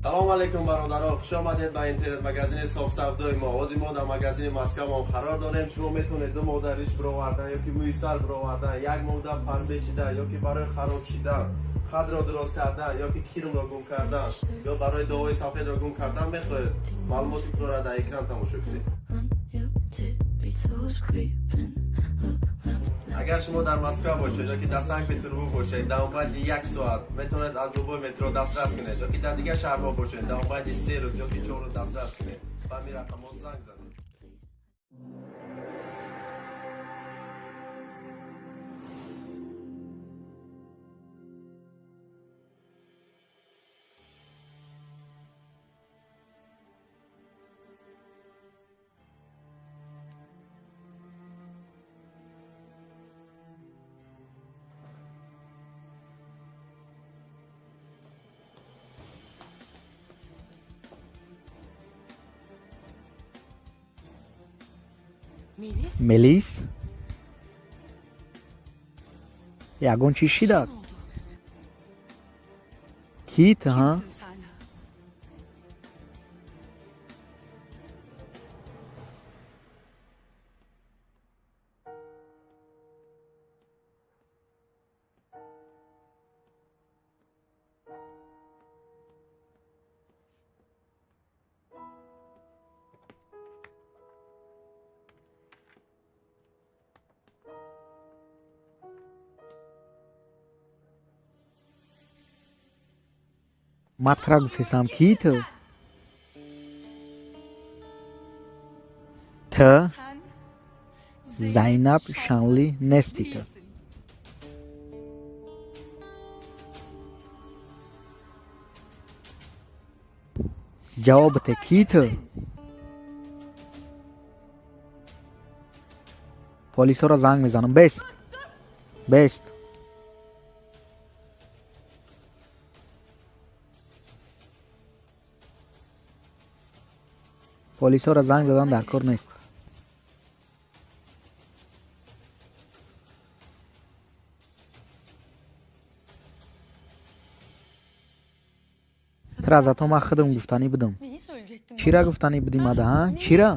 Салом алейкум, бародаро, хуш омадед ба интернет-магазини софсавдои мо. Ҳозир мо дар магазини Москваам қарор дорем. Шумо метавонед 2 моҳда риш бировардан ёки мӯи сар бировардан, 1 моҳда фарбе шидан ёки барои хароб шидан, қадро дуроз кардан ёки кирмро гум кардан ё барои дуои сафедро гум кардан мехоҳед, маълумоти пурра дар экран тамошо кунед. Агар шумо дар Москва бошед ёки дар Санкт Петербург бошед, дар баъди як соат метавонед аз любой метро дастрас кунед, ёки дар дигар шаҳрҳо бошед, дар баъди 3 рӯз ёки 4 рӯз дастрас кунед. Ба ҳамин рақамҳо занг занед. Мелис, ягон чиз шидад? Кит ҳа? Ма тура гуфтесам, ки ту? Т Зайнаб Шанли нести ту. Ҷавобате, ки ту? Полисҳоро занг мезанам. Бест, бест. Полисҳоро занг задан дар кор нест. Тра зато ман худам гуфтанӣ будам. Чира гуфтанӣ будӣ мада, ҳа? Чира?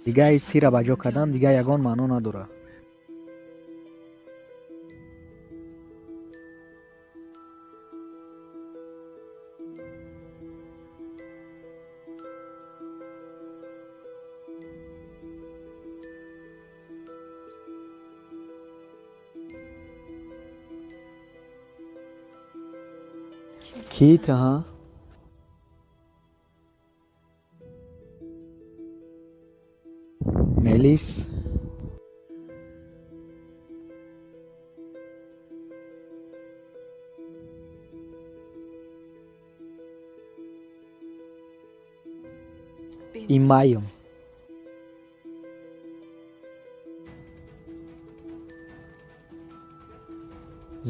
Дига ин сирра ба ҷо кардан дига ягон маъно надорад. Кӣ ту, ҳа? Мелис, имаем.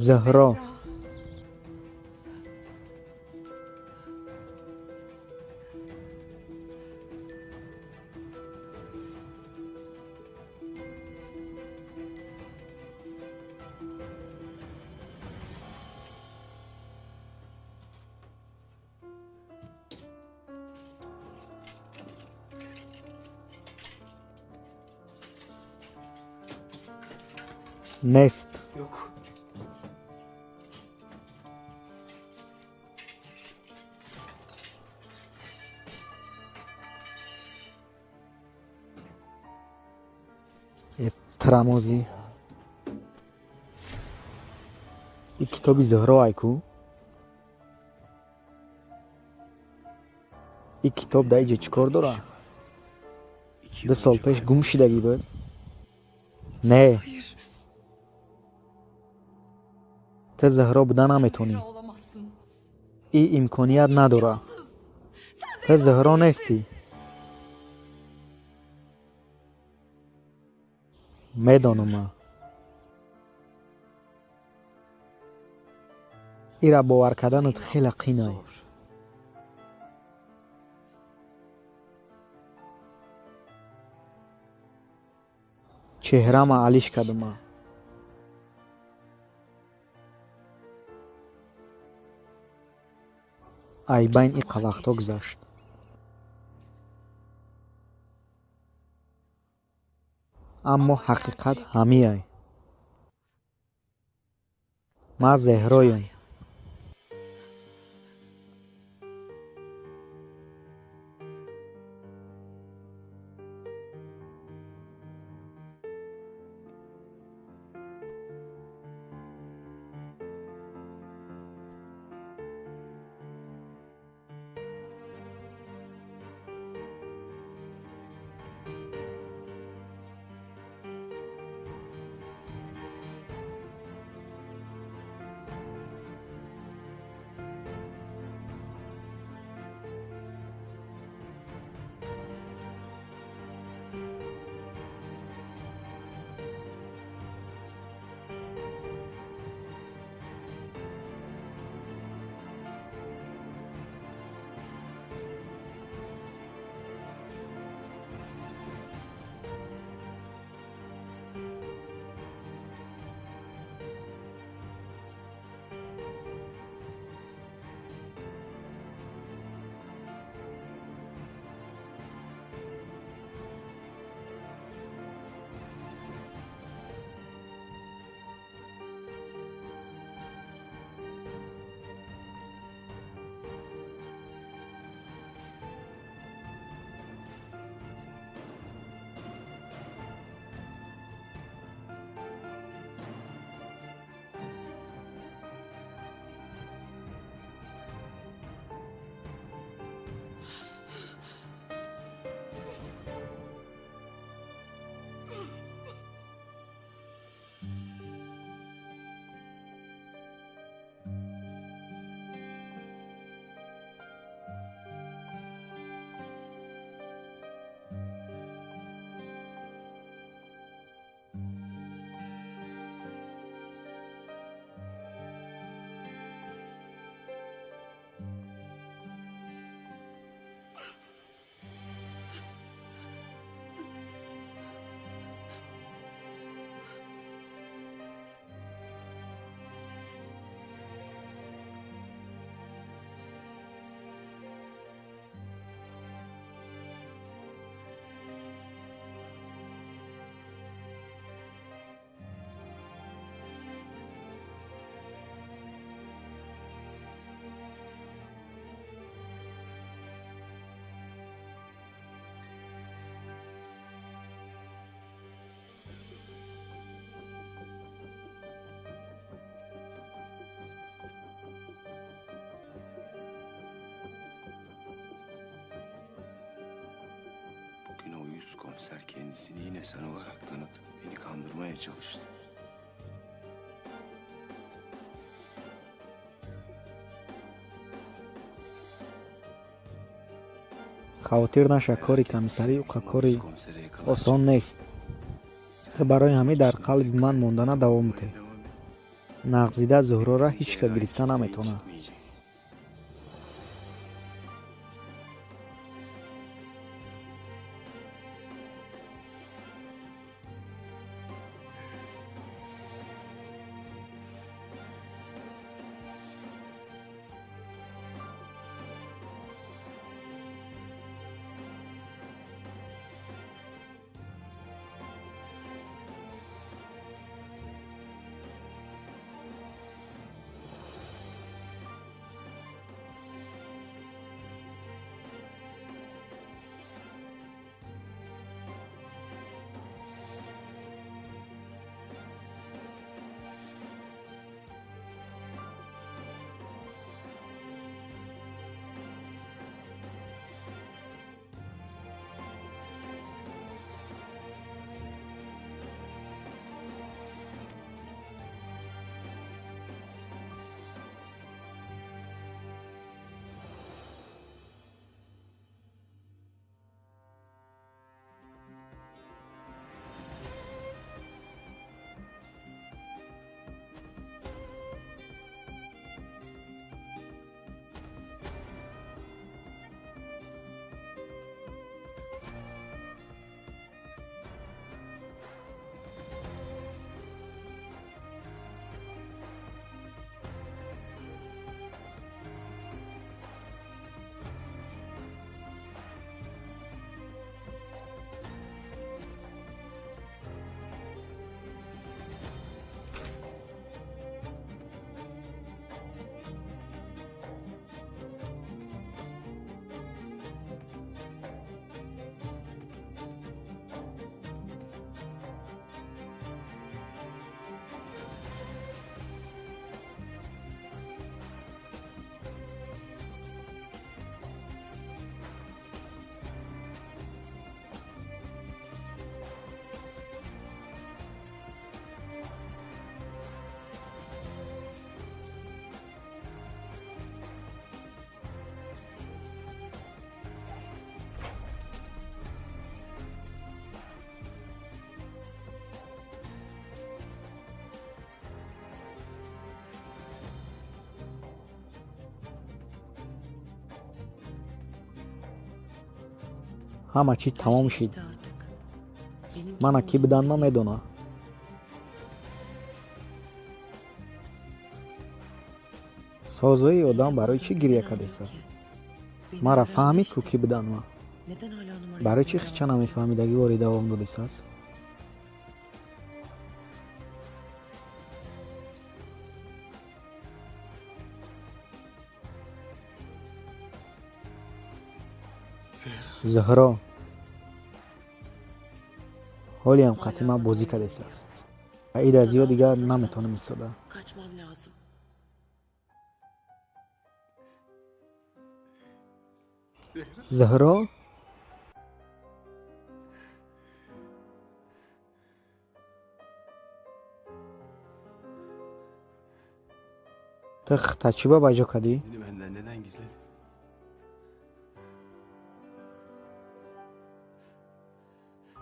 Зуҳро. Нест. Трамозӣ, и китоби Зуҳро ай ку? И китоб дар иҷа чӣ кор дора? 2 сол пеш гум шидагӣ буд? Не, ту Зуҳро буда наметавонӣ. И имконият надора. Ту Зуҳро нестӣ. Медонам ман. Ира бовар карданат хеле қинай. Чеҳрама алиш кардума. Айбайн иқа вақтҳо гузашт. Аммо ҳақиқат ҳамиай. Ман Зеҳроем. Bugün o yüz komiser kendisini yine sen olarak tanıtıp beni kandırmaya çalıştı. Хавотир наша, кори комиссарӣ уқа кори осон нест. Ту барои ҳамин дар қалби ман мондана давом медиҳӣ. Нағзида Зуҳрора ҳеҷ ка гирифта наметавонад. Ҳама чиз тамом шид. Мана кӣ будан ма медона. Созои одам барои чӣ гиря кардесааст? Мара фаҳмид ку кӣ будан ма. Барои чӣ хича намефаҳмидагӣ вори давом додесааст? Зуҳро ҳолиам қатъи ман бозӣ кардесааст. Ва ида зиёд дигар наметавонам истода. Зуҳро ту хитачиба ба ҷо кардӣ?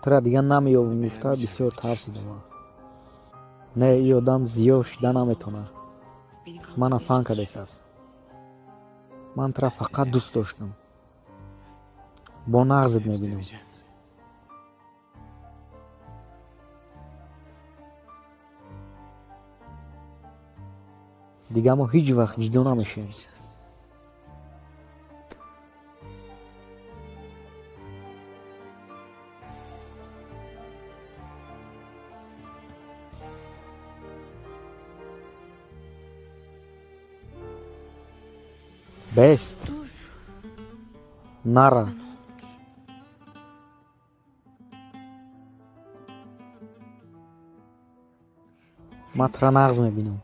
Тура дигар намеёбам гуфта бисёр тарсидам. Не, и одам зиёд шида наметавонад. Мана фан кардесааст. Ман тура фақат дӯст доштам. Бо нағзит мебинам. Дигар мо ҳеҷ вақт ҷудо намешавем. Бест. Нара. Ман тура нағз мебинам.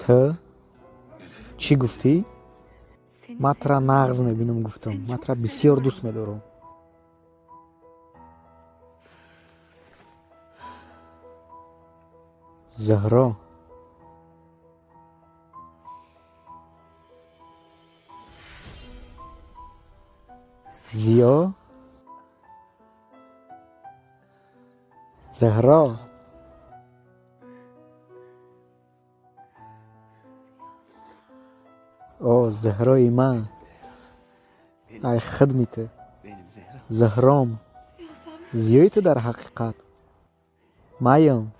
Ту чӣ гуфтӣ? Ман тура нағз мебинам гуфтам. Ман тура бисёр дӯст медорам. Зуҳро Зиё Зуҳро О, Зуҳрои ман, ай хидми ту, Зуҳром, зиёи ту дар ҳақиқат маям.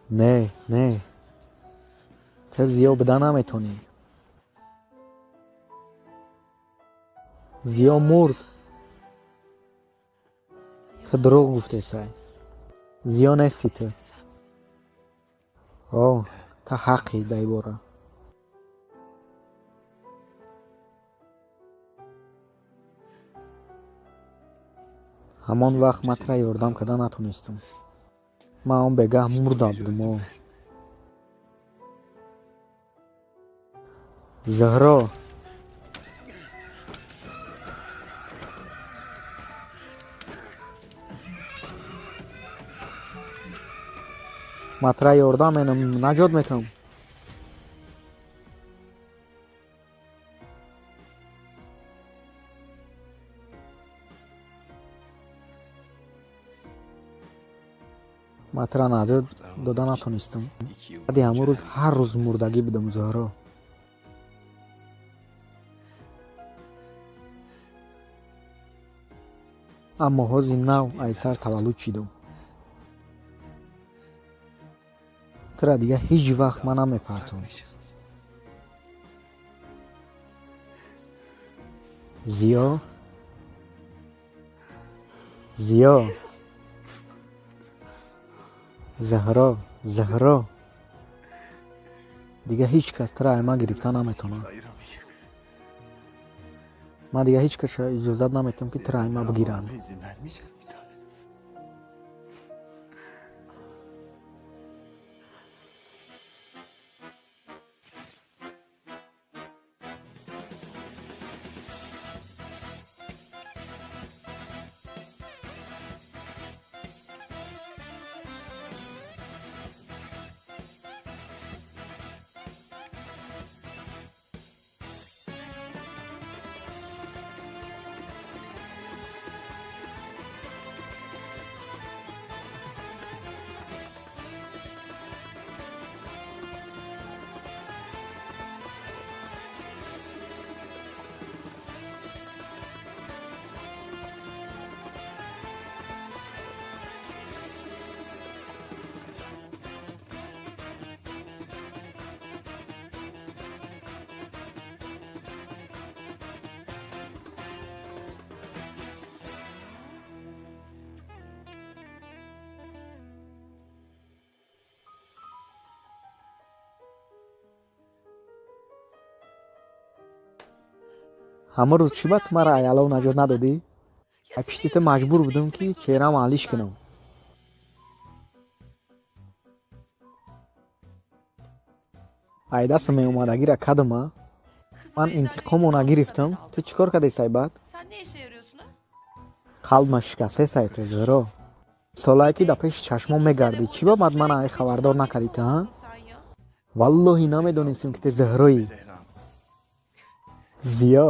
Не, не, ту зиё буда наметонӣ. Зиё мурд. Ту дурӯғ гуфтесай. Зиё нести ту. О, ту ҳаққӣ дар ибора. Ҳамон вақт ман тура ёрдам карда натонистам. Ман он бегаҳ мурда будам. О, Зуҳро ман тура ёрдам менам, наҷот метавам. Ман тура наҷот дода натонистам. Баъди ҳамон рӯз ҳар рӯз мурдагӣ будам, Зуҳро. Аммо ҳозир нав айсар таваллуд шидам. Тура дигар ҳеҷ вақт ман намепартом. Зиё Зиё Зуҳро Зуҳро дигар ҳеҷ кас тура аз ман гирифта наметавонад. Ман дигар ҳеҷ касро иҷозат наметавонам, ки тура аз ман бигиранд. Ҳамон рӯз чӣ ба ту мара аялов наҷот надодӣ? Ай пишти ту маҷбур будам, ки чеҳраам алиш кунам. Ай дастам меомадагира кадам, а? Ман интиқомо нагирифтам. Ту чӣ кор кардӣ сайбад? Қалбма шикаста сай ту, Зуҳро. Солае ки дар пеши чашмон мегардӣ, чӣ ба баъд мана ай хабардор накардӣ ту, ҳа? Валлоҳи намедонистем, ки ту Зуҳроӣ. Зиё.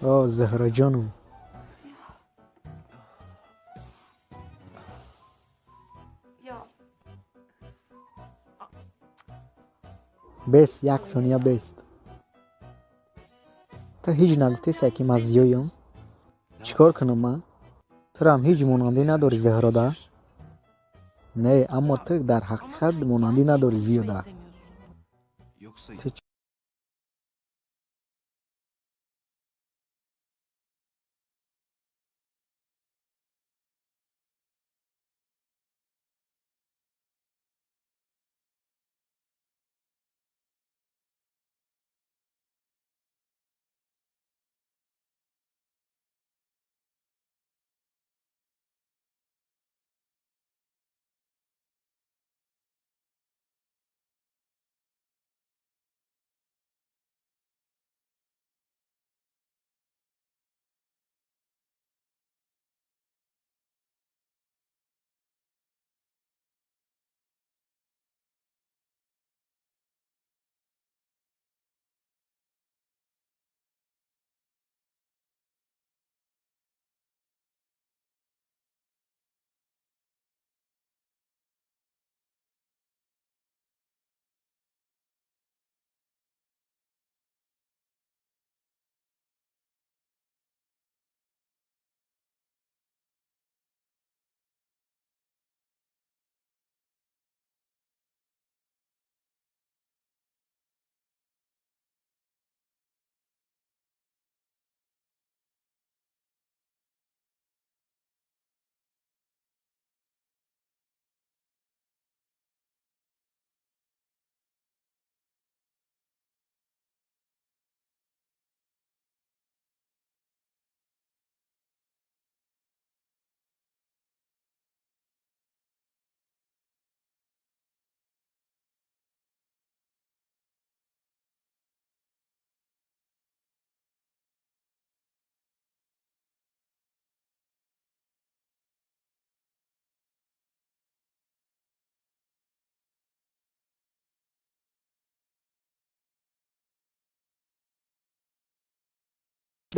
О, Зуҳроҷоном. Бес, як сония бест. Ту ҳеҷ нагуфтесай, ки ман зиёём? Чӣ кор кунам ман? Турам ҳеҷ монандӣ надорӣ Зуҳрода? Не, аммо ту дар ҳақиқат монандӣ надорӣ Зиёда. Ту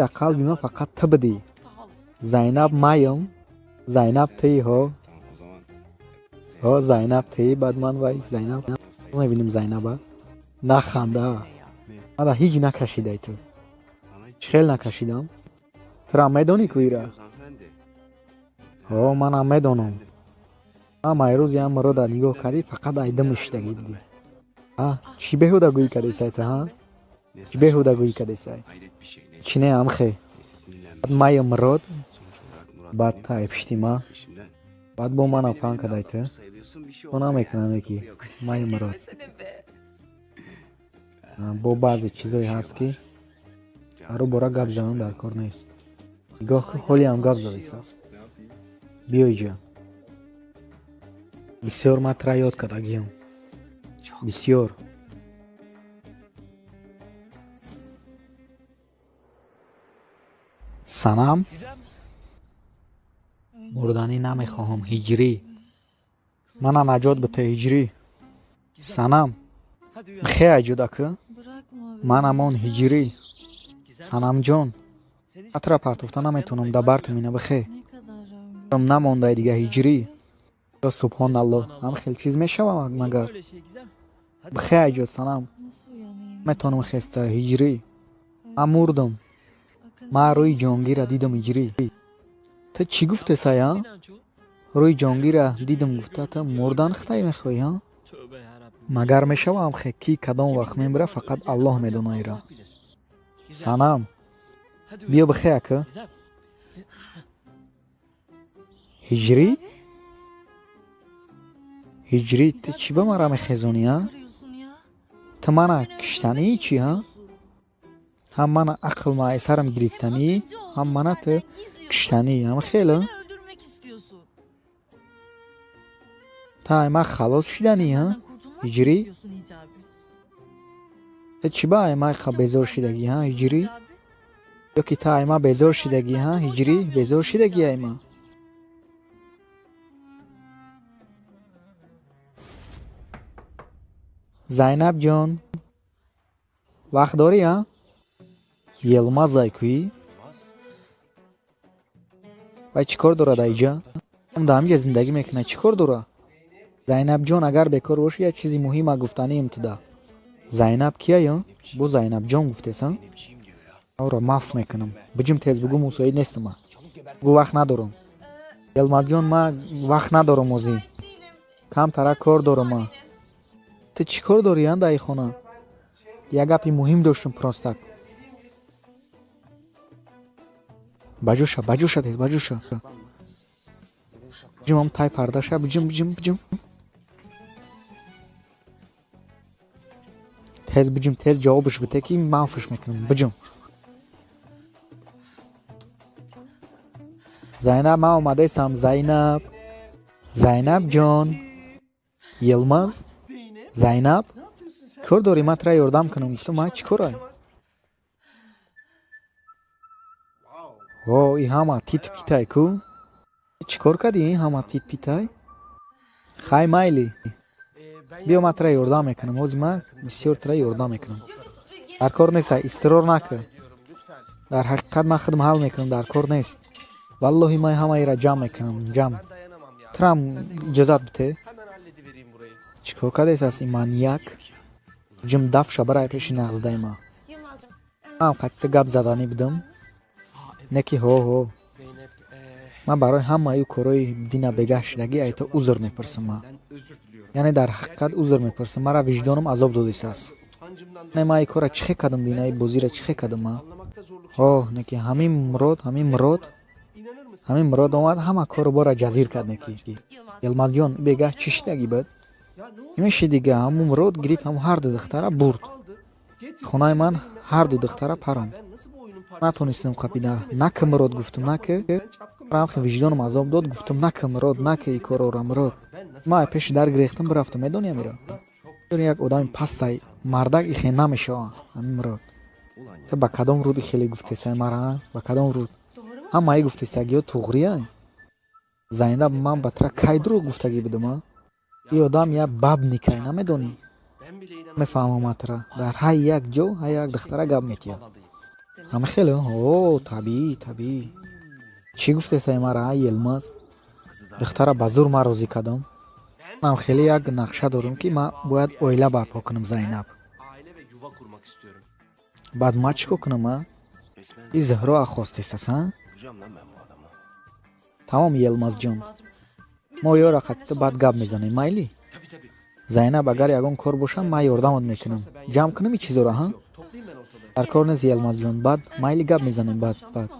дар қалби ман фақат ту будӣ. Зайнаб маям, Зайнаб туӣ, ҳо. Ҳо, Зайнаб туӣ, баъд ман вай Зайнаб. Мебинем Зайнаба. Наханда. Мана ҳеҷ накашидай ту. Чӣ хел накашидам? Турам медонӣ ку ира? Ҳо, манам медонам. Ам ай рӯз ям Мурода нигоҳ кардӣ, фақат ай дум шидагӣ дидӣ. А, чӣ беҳудагӯӣ кардесай ту, ҳа? Чӣ беҳудагӯӣ кардесай? Чӣ не амхе? Баъд майя Мурод, баъд тай пишти ма, баъд бо манам фаҳм кардай ту. Ту намекунаме ки майя Мурод. Бо баъзе чизое ҳаст, ки ҳару бора гап задан дар кор нест. Нигоҳ кун, ҳолиам гап задисаст. Биё иҷа. Бисёр ман тура ёд кардагиам. Бисёр. Санам, мурданӣ намехоҳам, ҳиҷрӣ. Мана наҷот бите, ҳиҷрӣ. Санам, хе аҷуда ку? Манамон ҳиҷрӣ. Санамҷон, атра партофта наметавонам, да бартам ина бихе. Намондай дига ҳиҷрӣ. Ё субҳоналлоҳ, ҳам хел чиз мешавад магар? Бихе аҷод санам. Метавонам хеста ҳиҷрӣ. Ман мурдам. Ман рӯи ҷонгирра дидам ҳиҷрӣ. Ту чӣ гуфтесай, а? Рӯи ҷонгирра дидам гуфта, ту мурдан хитай мехоҳӣ, а? Магар мешавам хе ки кадом вақт мемира, фақат Аллоҳ медона ира. Санам, биё бихе ака. Ҳиҷрӣ? Ҳиҷрӣ, ту чӣ ба мара мехезонӣ, а? Ту мана киштанӣ чӣ, ҳа? Ҳам мана ақл маайсарам гирифтанӣ, ҳам мана ту киштанӣ, ҳам хеле? Та ай ма халос шиданӣ, ҳа? Ҳиҷрӣ? Ту чӣ ба ай ма безор шидагӣ, ҳа, ҳиҷрӣ? Ё ки та ай ма безор шидагӣ, ҳа, ҳиҷрӣ? Безор шидагӣ ай ма? Зайнаб ҷон, вақт дорӣ, ҳа? Йилмаз айкӯӣ? Вай чӣ кор дорад айҷа? Ҳам дар ҳамиҷа зиндагӣ мекунад, чӣ кор дорад? Зайнаб ҷон, агар бекор бошӣ, як чизи муҳима гуфтанием туда. Зайнаб кия, бо Зайнаб ҷон гуфтес, а? Ора маф мекунам. Биҷим тез бугӯ, мусоид нестам ман. Бугӯ вақт надорам. Йилмазҷон, ман вақт надорам озӣ. Камтара кор дорам ман. Ту чӣ кор дорӣ, а, дар ин хона? Як гапи муҳим доштум просто. Баҷоша, баҷоша тез, баҷоша. Биҷим тай пардаша, биҷим, биҷим, биҷим. Тез биҷим, тез ҷавобаш бите ки манфиш мекунам. Биҷим. Зайнаб, ман омадаистам, Зайнаб. Зайнаб ҷон. Йилмаз? Зайнаб? Кор дорӣ, ман тура ёрдам кунам. Гуфтам, ман чӣ корай? О, и ҳама тит питай ку? Чӣ кор кардӣ, ин ҳама тит питай? Хай майли. Биё ман тура ёрдам мекунам. Ҳозир ман бисёр тура ёрдам мекунам. Дар кор нест, истирор накун. Дар ҳақиқат ман худам ҳал мекунам, дар кор нест. Валлоҳи ман ҳамаира ҷамъ мекунам, ҷамъ. Турам иҷозат бите. Чӣ кор кардес аст ин маньяк? Ҷим дафша барай пеши нағздаи ман. Ман қатита гап заданӣ будам. Не ки ҳо ҳо. Ман барои ҳамаи корҳои дина бегаҳ шидагӣ айто узр мепурсам ман. Яъне дар ҳақиқат узр мепурсам. Мара виҷдонам азоб додисааст. Не, ман ин корра чӣ хе кардам, дина ин бозиро чӣ хе кардам ман? Ҳо, не ки ҳамин Мурод, ҳамин Мурод, ҳамин Мурод омад, ҳама кору бора ҷазир кард не ки. Йилмазҷон, бегаҳ чӣ шидагӣ буд? Меши дига, ҳамун Мурод гирифт ҳамун ҳар ду духтара бурд. Хонаи ман ҳар ду духтара паронд. Натонистам қапида. Наки Мурод гуфтам, наки. Рамхи виҷдонам азоб дод, гуфтам наки Мурод, наки ин корора Мурод. Ман пеши дар гирехтам, бирафтам, медонӣ амира? Як одами пастай мардак ихе намешава, ҳамин Мурод. Ту ба кадом руд ихеле гуфтесай мара, ба кадом руд? Ҳамаи гуфтесагиё туғрия? Зайнаб, ман ба тура кай дурӯғ гуфтагӣ будам, а? И одам як бабникай, намедонӣ? Мефаҳмам ман тура. Дар ҳар як ҷо, ҳар як духтара гап метиҳад. Ҳама хеле, о, табиӣ, табиӣ. Чӣ гуфтесай мара, а, Йилмаз? Духтара ба зур ман розӣ кардам. Ман хеле як нақша дорам, ки ман бояд оила барпо кунам, Зайнаб. Баъд ман чӣ кор кунам, а? И Зуҳро хостесас, а? Тамом, Йилмазҷон. Мо ёра қатита баъд гап мезанем, майли? Зайнаб, агар ягон кор бошам, ман ёрдамат мекунам. Ҷамъ кунам ин чизоро, ҳа? Дар кор нест, Йилмазҷон, баъд майли гап мезанем, баъд, баъд.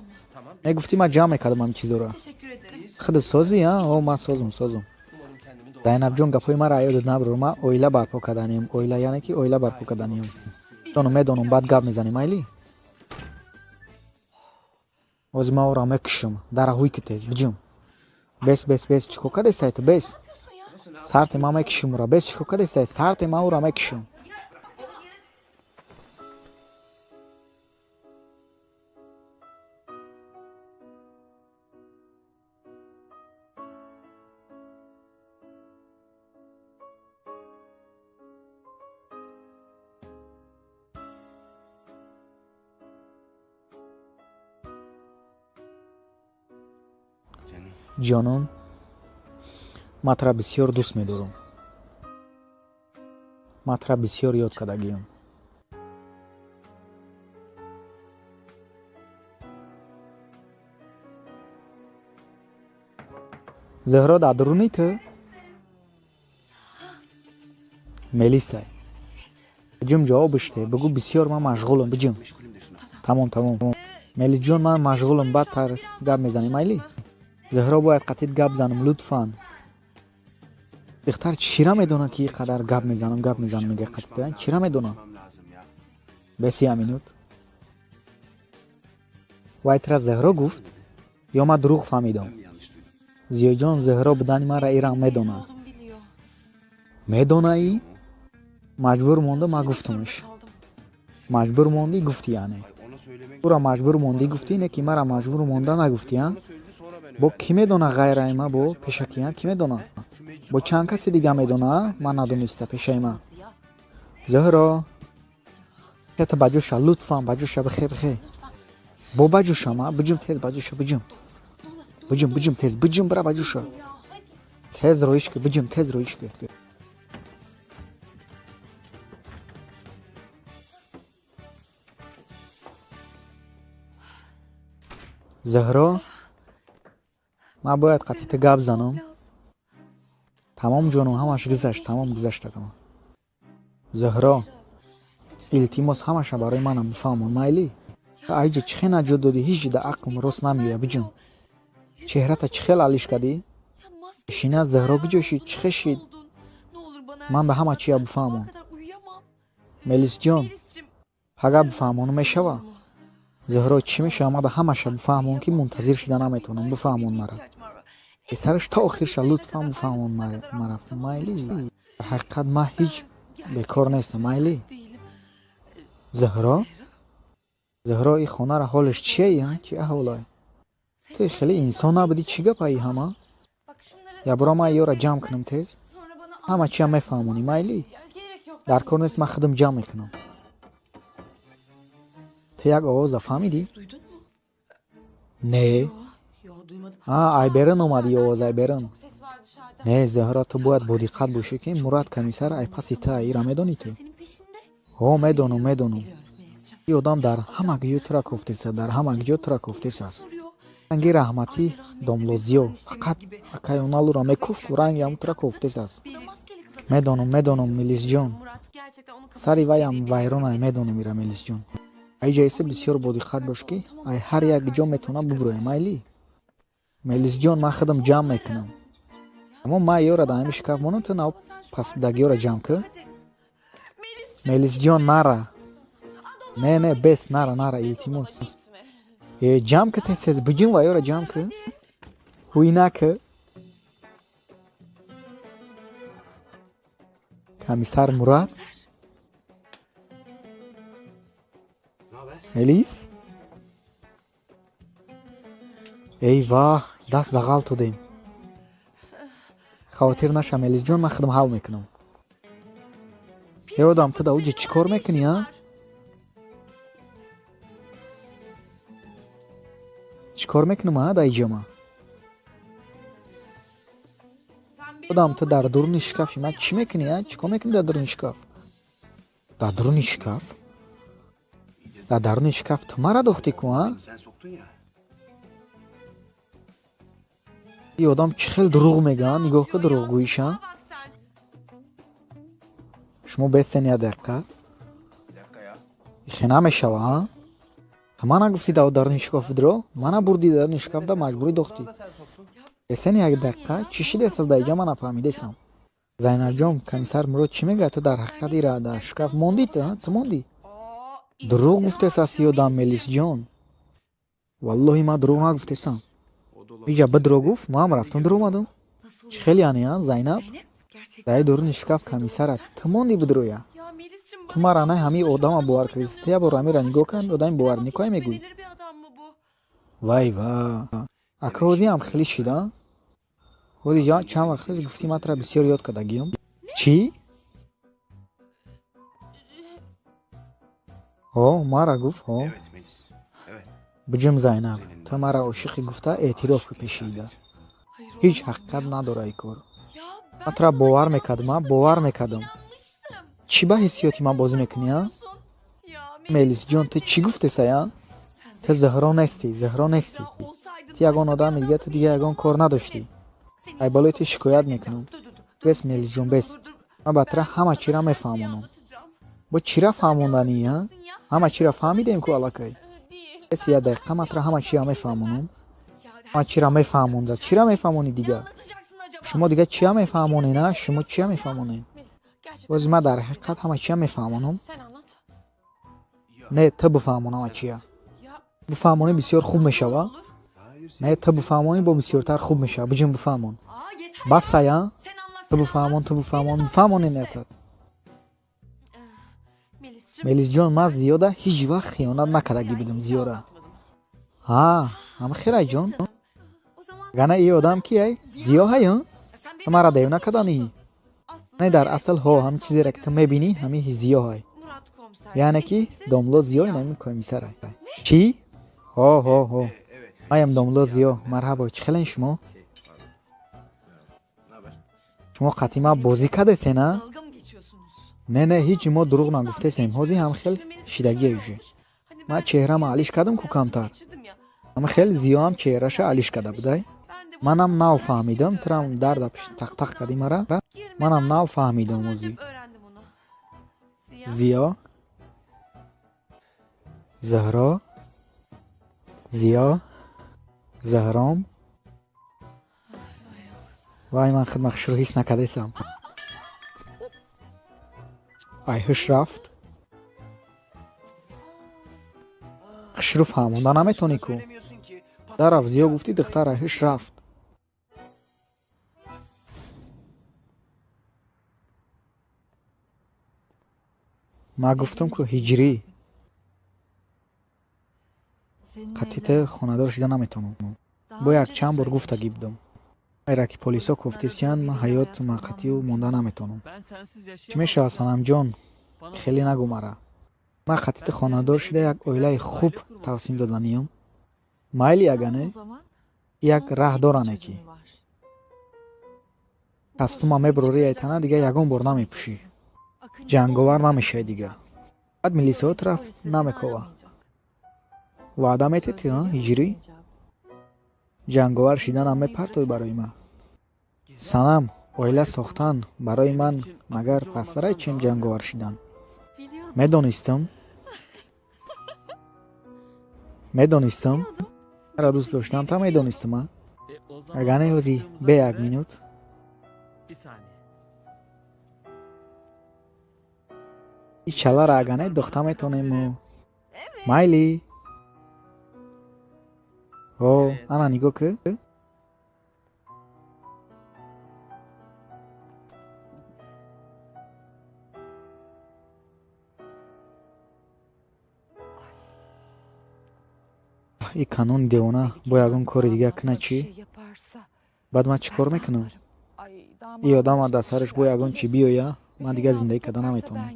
Мегуфтӣ ман ҷамъ мекардам ҳамин чизоро. Худ созӣ, а? О, ман созум, созум. Зайнабҷон, гапҳои маро ёдат набурор. Ман оила барпо карданиям. Оила, яъне ки оила барпо карданиям. Медонам, медонам, баъд гап мезанем, майли? Ҳозир ман ӯро мекушам. Дара ҳуй ки тез, биҷум. Бес, бес, бес, чӣ кор кардесай ту, бес? Сарте ман мекушам ӯро, бес, чӣ кор кардесай? Сарте ман ӯро мекушам. Ҷонон, ман тура бисёр дӯст медорам. Ман тура бисёр ёд кардагиам. Зуҳро дар дуруни ту? Мелисай. Биҷум ҷавобаш де, бугӯ бисёр ман машғулам, биҷум. Тамом, тамом. Мелисҷон, ман машғулам, баъдтар гап мезанем, майли? Зуҳро, бояд қатит гап занам, лутфан. Духтар чира медонад, ки ин қадар гап мезанам, гап мезанам, мега қатита? Чира медонад? Бес я минут. Вай тра Зуҳро гуфт ё ман дурӯғ фаҳмидам? Зиёҷон, Зуҳро будани маро ирам медонад. Медонаӣ? Маҷбур монда ман гуфтамш. Маҷбур мондӣ гуфтӣ, яъне. Ура маҷбур мондӣ гуфтӣ, не ки мара маҷбур монда нагуфтӣ, а? Бо кӣ медона ғайраи ма, бо пешакӣ, а? Кӣ медона? Бо чанд каси дига медона, ман надониста пешаи ма. Зуҳро, хета баҷӯша, лутфан баҷӯша, бихе, бихе. Бо баҷӯша ма, биҷум тез баҷӯша, биҷум. Биҷум, биҷум тез, биҷум бира баҷӯша. Тез роиш ки, биҷум тез роиш ки. Зуҳро, ман бояд қатита гап занам. Тамом ҷонум, ҳамаш гузашт, тамом гузашт акама. Зуҳро, илтимос, ҳамаша барои манам бифаҳмон, майли? Айҷа чӣ хел наҷот додӣ, ҳеҷ да ақлм рост намеояд, биҷун. Чеҳрата чӣ хел алиш кардӣ? Шина Зуҳро куҷо шид, чӣ хел шид? Ман ба ҳама чия бифаҳмон. Мелисҷон, пага бифаҳмон мешава? Зуҳро, чӣ мешава? Ман ба ҳамаша бифаҳмон, ки мунтазир шида наметавонам, бифаҳмон мара. Сараш то охирша лутфан бифаҳмон мара, майли? Дар ҳақиқат ман ҳеҷ бекор нестам, майли? Зуҳро? Зуҳро, ин хонара ҳолаш чие, а? Чи аҳволай? Ту хеле инсон набудӣ, чӣ гапаи ҳама? Ябора ман ёра ҷамъ кунам тез. Ҳама чиам мефаҳмонӣ, майли? Дар кор нест, ман худам ҷамъ мекунам. Ту як овоза фаҳмидӣ? Не. А, айберин омад и овоз, айберин. Не, Зуҳро, ту бояд бодиққат бошӣ, ки Мурад комиссар ай паси ту, ира медонӣ ту? Ҳо, медонам, медонам. Ин одам дар ҳама ҷо тура кофтеса, дар ҳама ҷо тура кофтесааст. Ранги раҳматӣ домлозиё, фақат акай оналура мекуфт, ку ранги ҳамун тура кофтесааст. Медонам, медонам, Мелисҷон. Сари ваям вайронай, медонам ира, Мелисҷон. Айҷа эсе бисёр бодиққат бош, ки ай ҳар як ҷо метавона бубурӯя, майли? Мелисҷон, ман худам ҷамъ мекунам. Аммо ман ёра дар ҳамин шкаф монам, ту нав пасдагиёра ҷамъ кӣ. Мелисҷон, нара. Не, не, бес, нара, нара, илтимос. Э, ҷамъ кӣ тез тез, биҷим ва ёра ҷамъ кӣ. Ҳуй накӣ. Комиссар Мурад? Мелис? Эй ваҳ, даст дағал додем. Хавотир наша, Мелисҷон, ман худам ҳал мекунам. Э одам, ту дар уҷа чӣ кор мекунӣ, а? Чӣ кор мекунам, а, дар иҷа ман? Одам, ту дар дуруни шкафи ман чӣ мекунӣ, а? Чӣ кор мекунӣ дар дуруни шкаф? Дар дуруни шкаф? Дар даруни шкаф ту мара дохтӣ ку, а? Ин одам чӣ хел дурӯғ мегӯяд, нигоҳ ку дурӯғгӯиша. Шумо бестен як дақиқа. Ихе намешава, а? Ту мана гуфтӣ дар даруни шкаф дро, мана бурдӣ даруни шкаф, да маҷбурӣ дохтӣ. Бестен як дақиқа, чӣ шидест дар иҷа, ман нафаҳмидесам. Зайнабҷон, комиссар Мурод чӣ мегӯяд? Ту дар ҳақиқат ира дар шкаф мондӣ, ту, ту мондӣ? Дурӯғ гуфтес аст ёдам, Мелисҷон. Валлоҳи ман дурӯғ нагуфтесам. Иҷа бидро гуфт, ман рафтам дуромадам. Чӣ хел яъне, а, Зайнаб? Дар дуруни шкаф комиссара ту мондӣ бидроя? Ту мара на ҳамин одама бовар кардӣ. Ту як бор ҳамира нигоҳ кун, одами боварникое мегӯӣ. Вай ва. Ака ҳозиам хеле шида? Ҳози чанд вақт пеш гуфтӣ ман тура бисёр ёд кардагиём. Чӣ? Ҳо, мара гуфт, ҳо. Биҷум Зайнаб, ту мара ошиқӣ гуфта эътироф ки пешида. Ҳеҷ ҳақиқат надора ин кор. Ман тура бовар мекардам, а, бовар мекардам. Чӣ ба ҳиссиёти ман бозӣ мекунӣ, а? Мелисҷон, ту чӣ гуфтесай, а? Ту Зуҳро нестӣ, Зуҳро нестӣ. Ту ягон одами дига, ту дига ягон кор надоштӣ. Ай болои ту шикоят мекунам. Бес, Мелисҷон, бес. Ман ба тура ҳама чиро мефаҳмонам. Бо чира фаҳмонданӣ, а? Ҳама чиро фаҳмидем ку аллакай. Бес як дақиқа, ман тура ҳама чиро мефаҳмонам. Ман чира мефаҳмонда? Чира мефаҳмонӣ дига? Шумо дига чия мефаҳмонед, а? Шумо чия мефаҳмонед? Бози ман дар ҳақиқат ҳама чия мефаҳмонам? Не, ту бифаҳмон ҳама чия. Бифаҳмонӣ бисёр хуб мешава. Не, ту бифаҳмонӣ бо бисёртар хуб мешава. Биҷин бифаҳмон. Басая? Ту бифаҳмон, ту бифаҳмон, бифаҳмонед нетат. Мелисҷон, ман зиёда ҳеҷ вақт хиёнат накардагӣ будам зиёра. Ҳа, ҳама хелай ҷон. Гана и одам ки ай? Зиё ҳай, ту мара девона каданӣ? Не, дар асл ҳо, ҳамин чизеро ки ту мебинӣ, ҳамин зиё ҳай. Яъне ки домло зиё ин ҳамин комиссар ай. Чӣ? Ҳо, ҳо, ҳо. Маям домло зиё. Марҳабо, чӣ хелен шумо? Шумо қатъи ман бозӣ кардесен, а? Не, не, ҳеҷ мо дурӯғ нагуфтесем. Ҳозир ҳам хел шидагие уже. Ман чеҳрама алиш кардам ку камтар. Ҳама хел зиёам чеҳраша алиш карда будай. Манам нав фаҳмидам, турам дарда пишт тақ-тақ кардӣ мара. Манам нав фаҳмидам ҳозир. Зиё, Зуҳро, Зиё, Зуҳром. Вай, ман худма хушрӯ ҳис накардесам. Ай ҳуш рафт. Хушрӯ фаҳмонда наметонӣ ку. Дарафт зиё гуфтӣ духтар ай ҳуш рафт. Ман гуфтам ку ҳиҷрӣ. Қатъи ту хонадор шида наметавонам. Бо як чанд бор гуфтагӣ будам. Айра ки полисо кофтисиянд, ман ҳаёт ман қатъию монда наметавонам. Чӣ мешавад, Санамҷон? Хеле нагӯ мара. Ман қатъи ту хонадор шида як оилаи хуб тавсим доданиям. Майли ягане? Як раҳ доране ки. Кастума мебурорӣ айтана дига ягон бор намепӯшӣ. Ҷанговар намешавӣ дига. Баъд милисаҳо тура намекова. Ваъда мететӣ, ҳиҷрӣ? Ҷанговар шиданам мепартоӣ барои ман. Санам, оила сохтан барои ман магар пасттарай чем ҷанговар шидан? Медонистам. Медонистам. Маро дӯст доштам, та медонистам, а? Агар не ҳозир бе як минут. И чаларо агар не духта метонему. Майли. О, ана нигоҳ кӣ. И канони девона бо ягон кори дига кунад чӣ? Баъд ман чӣ кор мекунам? И одама дар сараш бо ягон чӣ биёя, ман дига зиндагӣ карда наметавонам.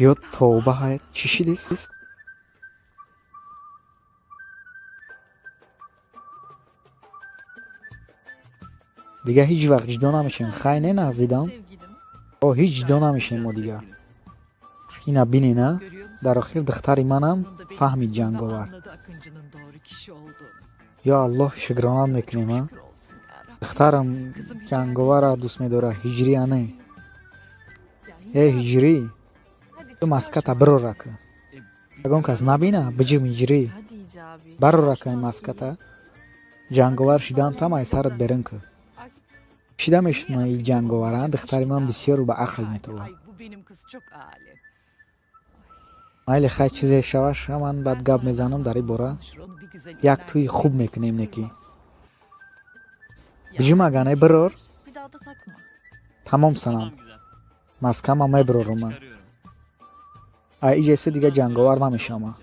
Ё тавба ҳай, чӣ шидист? Дига ҳеҷ вақт ҷудо намешем. Хай не нағз дидам? О, ҳеҷ ҷудо намешем мо дига. Ина бинена, дар охир духтари манам фаҳмид ҷанговар. Ё Аллоҳ, шукронат мекунем, а? Духтарам ҷанговарро дӯст медорад, ҳиҷрия не. Э, ҳиҷрӣ, ту маската бирора ку. Ягон кас набина, биҷим ҳиҷрӣ. Барора ку ин маската. Ҷанговар шидан там ай сарат берун ку. Шида мешуна и ҷанговар, а? Духтари ман бисёр ба ақл метобад. Майли хай чизе шаваш, ман баъд гап мезанам дар ин бора. Як тӯи хуб мекунем неки. Биҷум агар не бирор. Тамом санам. Маскама мебирорум ман. Ай иҷеси дига ҷанговар намешавам.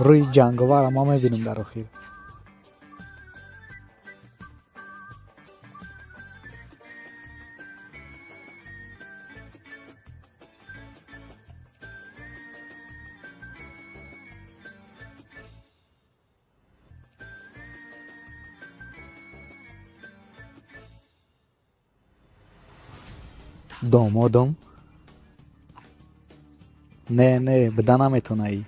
Рӯи ҷанговарро ман мебинам дар охир. Домодом? Не, не, буда наметонаӣ.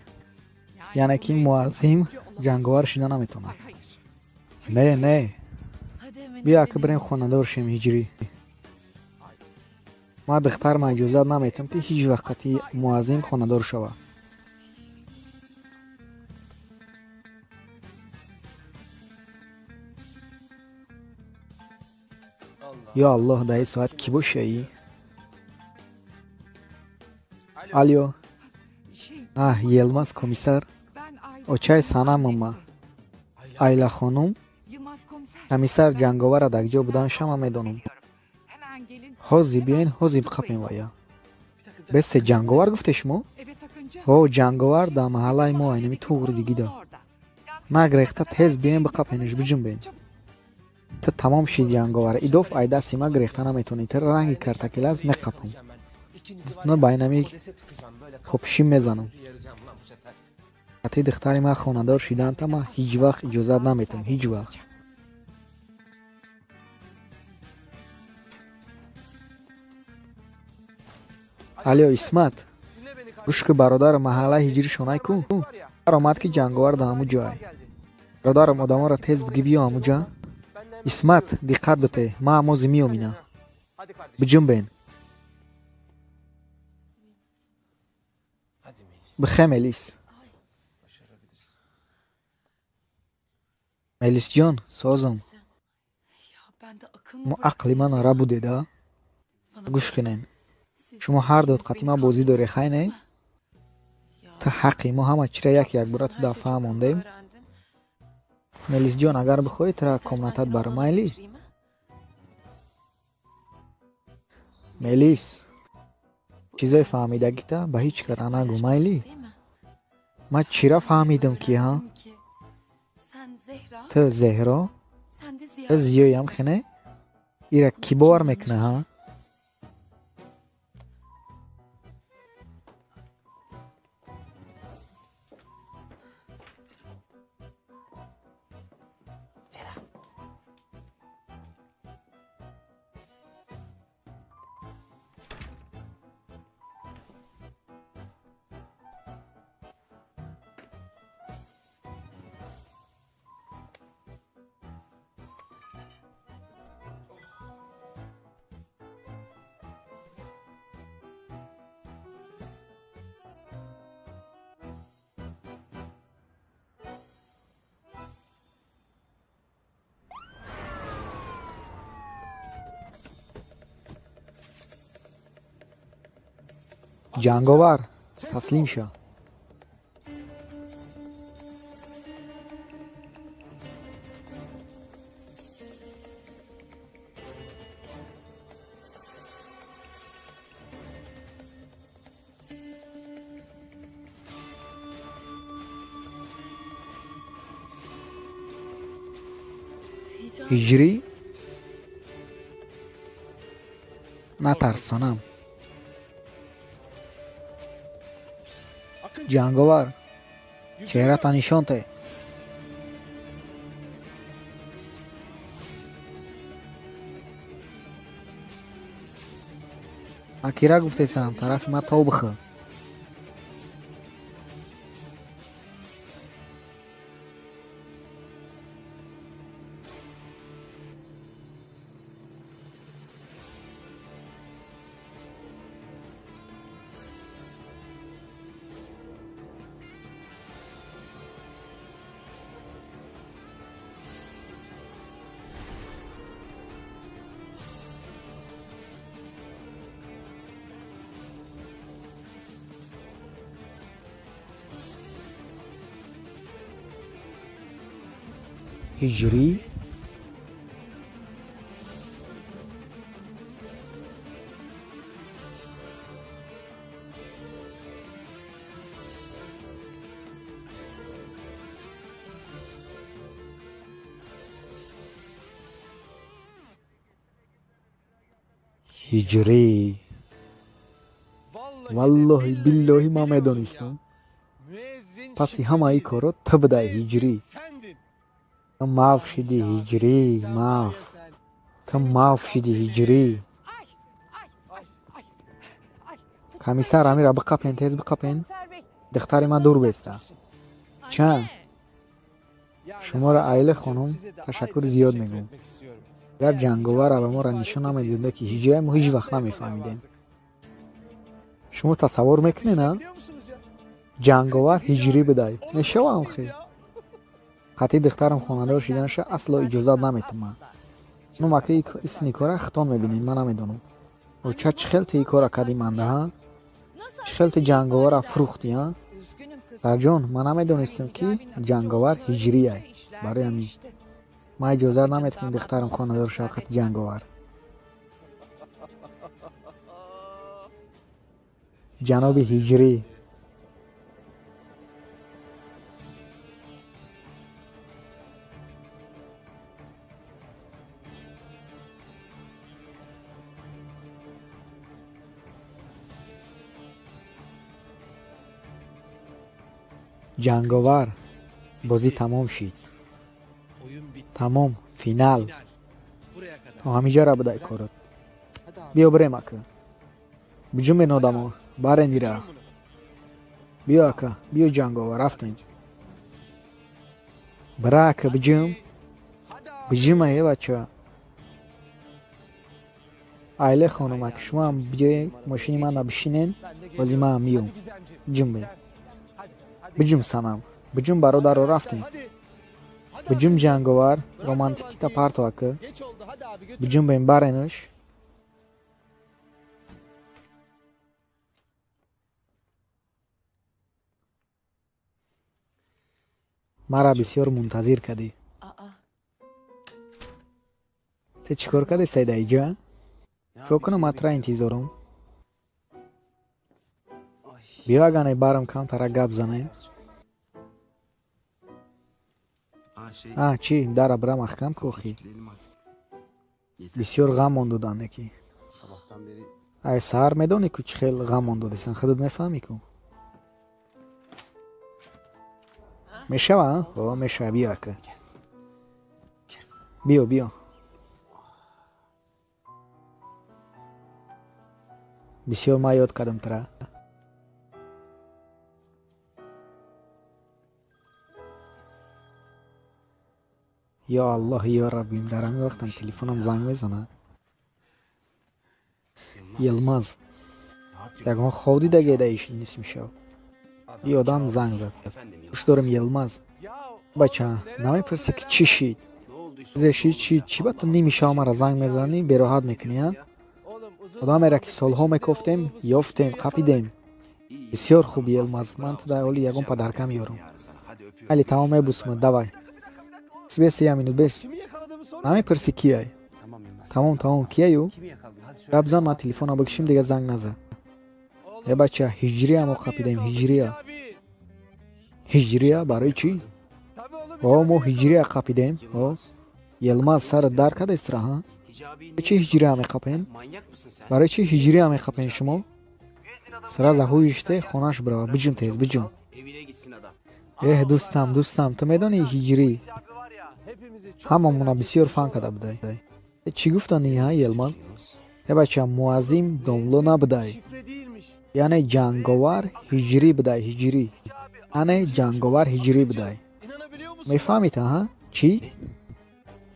Яъне ки муаззим ҷанговар шида наметавонад. Не, не. Биё ака бирем хонадор шем ҳиҷрӣ. Ман духтарма иҷозат наметам, ки ҳеҷ вақт қати Муаззим хонадор шавад. Ё Аллоҳ, дар ин соат кӣ бошаӣ? Алё. Аҳ, Йилмаз комиссар. Очаи Санамама. Айла хонум. Комиссар Ҷанговара дар ҷо будан шама медонам. Ҳозир биёен, ҳозир биқапем вая. Бесте Ҷанговар гуфте шумо? Ҳо, Ҷанговар дар маҳаллаи мо айнами туғри дигида. Нагрехта тез биёен биқапенаш, биҷунбен. Ту тамом шид Ҷанговар. Идоф ай дасти ма грехта наметонӣ. Ту ранги картакелаз меқапам. На байнами хобшим мезанам. Қати духтари ман хонадор шиданта ман ҳеҷ вақт иҷозат наметам, ҳеҷ вақт. Алё, Исмат. Гӯш ки бародарам, маҳаллаи ҳиҷрӣ шонай ку? Омад ки Ҷанговар дар ҳамун ҷой. Бародарам, одаморо тез бигӣ биё ҳамун ҷа. Исмат, диққат бите, ман ҳамози меомина. Биҷунбен. Бихе, Мелис. Мелисҷон, созам. Мо ақли ман ара будеда? Гӯш кунен. Шумо ҳар дод қати ман бозӣ дорӣ, хай не? Ту ҳаққи мо ҳама чира як якбора ту дар фаҳм мондем. Мелисҷон, агар бихоҳӣ тура комнатат барам, майли? Мелис, чизои фаҳмидагита ба ҳеҷ кара нагӯ, майли? Ман чира фаҳмидам ки, ҳа? Ту Зеҳро? Ту Зиёям хене? Ира кӣ бовар мекуна, ҳа? Ҷанговар, таслим шав. Ҳиҷрӣ? Натарс, Санам. Ҷанговар, чеҳрата нишон те. Ман кира гуфтесам, тарафи ман тов бихӯр. Ҳиҷрӣ? Ҳиҷрӣ. Валлоҳи биллоҳи ман медонистам. Паси ҳамаи корро ту будай, Ҳиҷрӣ. Ту маф шидӣ, Ҳиҷрӣ, маф. Ту маф шидӣ, Ҳиҷрӣ. Комиссар, амира биқапен, тез биқапен. Духтари ман дур беста. Ча? Шуморо Айла хонум ташаккури зиёд мегӯм. Агар Ҷанговара ба моро нишон намедода, ки ҳиҷраи мо ҳеҷ вақт намефаҳмидем. Шумо тасаввур мекунед, а? Ҷанговар ҳиҷрӣ будай. Мешавам хе. Қатъи духтарам хонадор шиданаша асло иҷозат наметумам. Ну мака исни кора хитон мебинед, ман намедонам. Оча чӣ хел ти кора кади манда, ҳа? Чӣ хел ти ҷанговара фурӯхтӣ, ҳа? Сарҷон, ман намедонистам, ки ҷанговар ҳиҷрияй. Барои ҳамин ман иҷозат наметавонам духтарам хонадор шавад қати ҷанговар. Ҷаноби ҳиҷрӣ. Ҷанговар, бозӣ тамом шид. Тамом, финал. То ҳамиҷара будай корот. Биё бирем, ака. Биҷумбен одамо, барен ира. Биё, ака, биё ҷанговар, рафтем. Бира, ака, биҷум. Биҷума, е бача. Айле хонум, ака, шумоам биёед мошини мана бишинен, бози маам миём. Биҷумбен. Биҷум санам. Биҷум бародаро, рафтем. Биҷум ҷанговар, романтикита парто, ака. Биҷумбен, баренуш. Мара бисёр мунтазир кардӣ. Ту чӣ кор кардӣ, Сайда иҷа? Чӣ кунам, ман тура интизорум. Биё агане барам камтара гап занем. А, чӣ, дара бира маҳкам ку охи. Бисёр ғам мон доданд ки. Ай саҳар медонӣ ку чӣ хел ғам мон додесан, худат мефаҳмӣ ку. Мешава, а? О, мешава, биё ака. Биё, биё. Бисёр ман ёд кардам тура. Ё Аллоҳ, ё Раббим, дар ҳамин вақтам телефонам занг мезанад. Йилмаз, ягон хоб дидагӣ да иш нисми шав. И одам занг зад. Гӯш дорам, Йилмаз. Бача, намепурсӣ ки чӣ шид? Зе шид, чӣ, чӣ ба ту ними шав мара занг мезанӣ, бероҳат мекунӣ, а? Одамеро ки солҳо мекофтем, ёфтем, қапидем. Бисёр хуб, Йилмаз, ман ту дар ҳоли ягон падарка меёрам. Али, тамом, мебусмад, давай. Бес, я минут, бес. Намепурсӣ кияй? Тамом, тамом, кияю? Гап зан, ман телефонро бикшим, дига занг наза. Э бача, ҳиҷрия мо қапидем, ҳиҷрия. Ҳиҷрия барои чӣ? О, мо ҳиҷрия қапидем. О, Йилмаз сарат дар кардестра, ҳа? Барои чӣ ҳиҷрия меқапен? Барои чӣ ҳиҷрия меқапен шумо? Сразу ҳуиште хонаш бирава, биҷум тез, биҷум. Эҳ, дӯстам, дӯстам, ту медонӣ ҳиҷрӣ? Ҳамамона бисёр фан карда будай. Чӣ гуфтанӣ, ҳа, Йилмаз? Э бача, муаззим домло набудай. Яъне ҷанговар ҳиҷрӣ будай, ҳиҷрӣ. Яъне ҷанговар ҳиҷрӣ будай. Мефаҳмед, ҳа? Чӣ?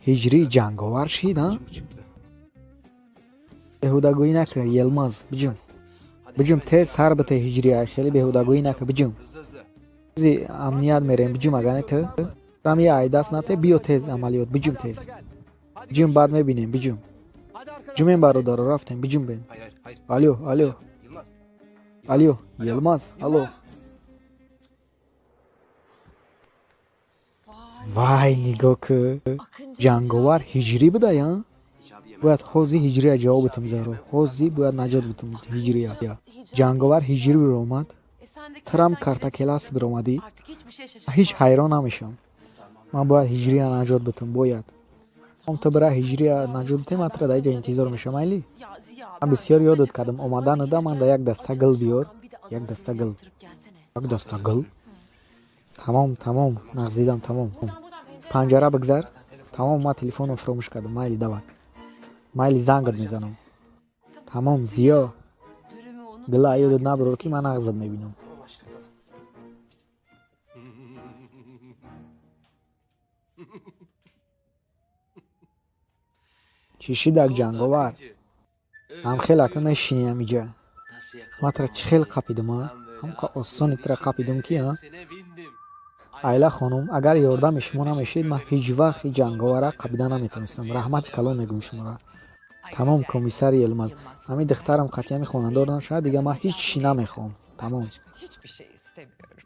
Ҳиҷрӣ ҷанговар шид, ҳа? Беҳудагӯӣ нака, Йилмаз, биҷум. Биҷум, тез сар бите ҳиҷрия, хеле беҳудагӯӣ нака, биҷум. Зи амният мерем, биҷум, агане ту. Рам я айдаст нате, биё тез амалиёт, биҷум тез. Биҷум, баъд мебинем, биҷум. Биҷумем бародаро, рафтем, биҷум бен. Алё, алё. Алё, Йилмаз, алло. Вай, нигоҳ ку. Ҷанговар ҳиҷрӣ будай, а? Бояд ҳози ҳиҷрия ҷавоб битам, Заҳро. Ҳози бояд наҷот битам ҳиҷрия. Ҷанговар ҳиҷрӣ биромад. Трам картакелас биромадӣ. Ҳеҷ ҳайрон намешам. Ман бояд ҳиҷрия наҷот битам, бояд. Ом ту бира ҳиҷрия наҷот битем, ман тура дар иҷа интизор мешавам, майли? Ман бисёр ёдат кардам. Омадануда ман да як даста гул биёр. Як даста гул. Як даста гул? Тамом, тамом, нағзидам, тамом. Панҷара бигзар. Тамом, ман телефонро фуромӯш кардам. Майли, давай. Майли, зангат мезанам. Тамом, Зиё. Гула ёдат набурор, ки ман нағзат мебинам. Чӣ шидак ҷанговар? Ҳамхел ака мешинӣ ҳамиҷа. Ман тра чӣ хел қапидим, а? Ҳамқа осони тра қапидим ки, а? Айла хонум, агар ёрдами шумо намешид, ман ҳеҷ вақт ин ҷанговара қапида наметавонистам. Раҳмати калон мегӯм шуморо. Тамом, комиссари Йилмаз. Ҳамин духтарам қатъиян хонадор нашавад, дигар ман ҳеҷ чӣ намехоҳам. Тамом.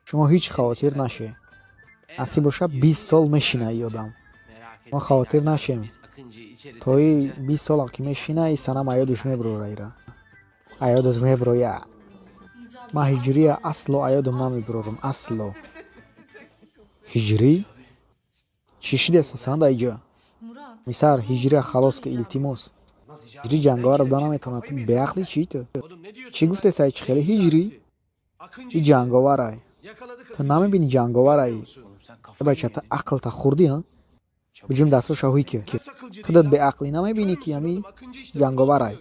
Шумо ҳеҷ хавотир наше. Насиб боша 20 сол мешина ин одам. Мо хавотир нашем. То и 20 сол ки мешина, и санам аёдуш меброра ира. Аёдуш меброя. Ман ҳиҷрия асло аёдум намеброрам, асло. Ҳиҷрӣ? Чӣ шидест асан дар иҷо? Комиссар, ҳиҷрия халос ки, илтимос. Ҳиҷрӣ ҷанговар буда наметавонад. Ту беақлӣ чӣ ту? Чӣ гуфтесай, чӣ хеле ҳиҷрӣ? И ҷанговарай. Ту намебинӣ ҷанговарай? Бача, ту ақлта хурдӣ, ҳа? Биҷум дастроша ҳуй ки. Худат беақлӣ намебинӣ ки ҳами ҷанговарай.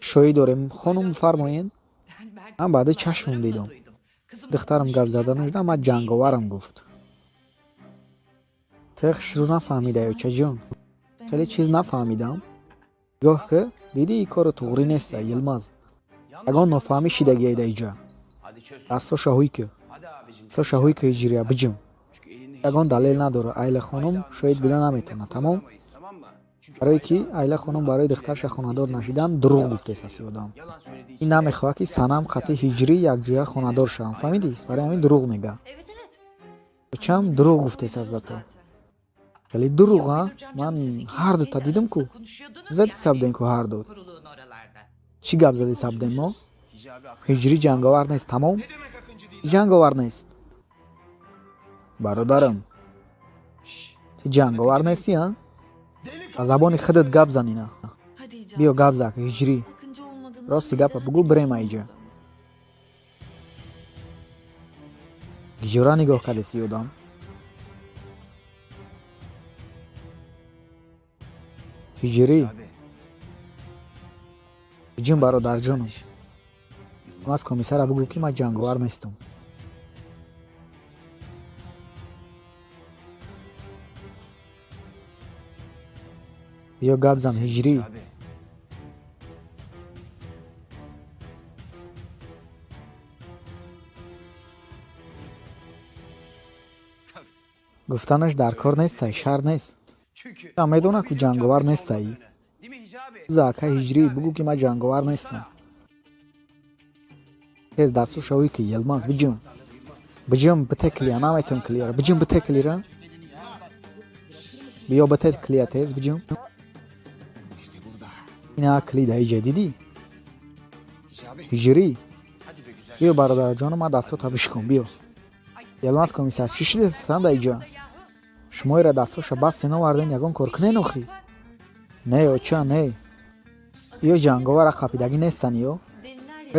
Шоҳӣ дорем, хонум фармоен. Ман баъди чашмам дидам. Духтарам гап зада нужда, ман ҷанговарам гуфт. Ту хушрӯ нафаҳмидаё, чаҷон? Хеле чиз нафаҳмидам. Нигоҳ ки, дидӣ ин кору туғрӣ неста, Йилмаз. Ягон нофаҳмӣ шидагиай дар иҷа. Дастроша ҳуй ки. Дастроша ҳуй ки, ҳиҷрия, биҷум. Ягон далел надора. Айла хонум шоҳид буда наметавонад, тамом? Барое ки Айла хонум барои духтарша хонадор нашидан дурӯғ гуфтест аси одам. Ин намехоҳад ки санам қатъи ҳиҷрӣ якҷоя хонадор шавам, фаҳмидӣ? Барои ҳамин дурӯғ мега. Очам дурӯғ гуфтест аз зато. Хеле дурӯғ, а? Ман ҳар дута дидам ку. Зади сабдем ку ҳар ду. Чӣ гап зади сабдем мо? Ҳиҷрӣ ҷанговар нест, тамом? Ҷанговар нест. Бародарам, ту ҷанговар нестӣ, а? Ба забони худат гап занина. Биё гап зак, ҳиҷрӣ. Рости гапа бугӯ, бирем аиҷа. Гиҷора нигоҳ кардеси одам? Ҳиҷрӣ. Биҷум бародарҷонам. Аз комиссара бугӯ ки ман ҷанговар нестам. Биё гап зан, ҳиҷрӣ. Гуфтанаш дар кор нестай, шарт нест. Медонад ку ҷанговар нестай. За ака ҳиҷрӣ, бугӯ ки ман ҷанговар нестам. Тез дастроша ҳуй ки, Йилмаз, биҷум. Биҷум, бите клия, наметавон клияра. Биҷум, бите клира. Биё бите клия тез, биҷум. Ина кли дар иҷа дидӣ? Ҳиҷрӣ. Биё бародарҷону, ман дастрота бишкун, биё. Йилмаз комиссар, чӣ шидест сан дар иҷа? Шумо ира дастроша басте наварден, ягон кор кунен охи? Не, оча, не. Иё ҷанговара қапидагӣ нестан иё?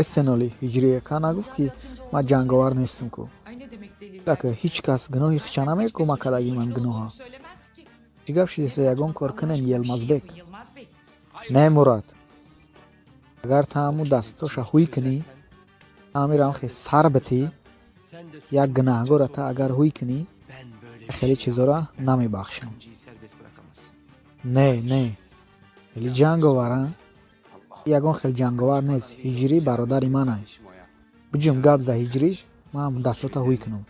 Эсеноли, ҳиҷрӣ ка нагуфт ки ман ҷанговар нестам ку. Дака ҳеҷ кас гуноҳи хича намекӯ ма кадаги ман гуноҳа. Чӣ гап шидеста, ягон кор кунен, Йилмазбек? Не, Мурад. Агар та ҳаму дастоша ҳуй кунӣ, ҳамирам хе сар битӣ, як гунаҳгора та агар ҳуй кунӣ, хеле чизора намебахшам. Не, не. Хеле ҷанговара? Ягон хел ҷанговар нест. Ҳиҷрӣ бародари манай. Биҷум гап за ҳиҷрӣ, ман дастота ҳуй кунам.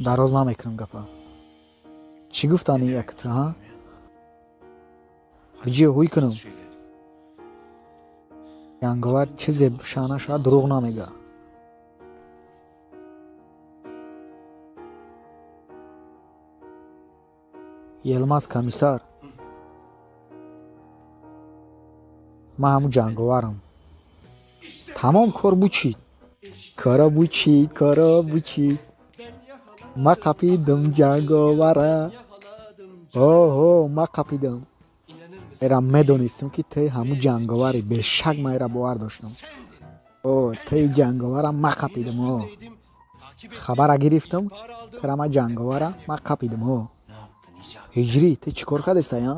Дароз намекунам гапа. Чӣ гуфтани якта, ҳа? Биҷиё ҳуй кунам. Ҷанговар чизе шаъна шавад, дурӯғ намега. Йилмаз комиссар, ман ҳамун ҷанговарам. Тамом кор бучид. Кора бучид, кора бучид. Ма қапидам ҷанговара. Оҳо, ма қапидам. Эра медонистам ки ту ҳамун ҷанговари, бешак ман эра бовар доштам. О, ту ҷанговара ма қапидам, о. Хабара гирифтам, тура ма ҷанговара ма қапидам, о. Ҳиҷрӣ, ту чӣ кор кардесай, а?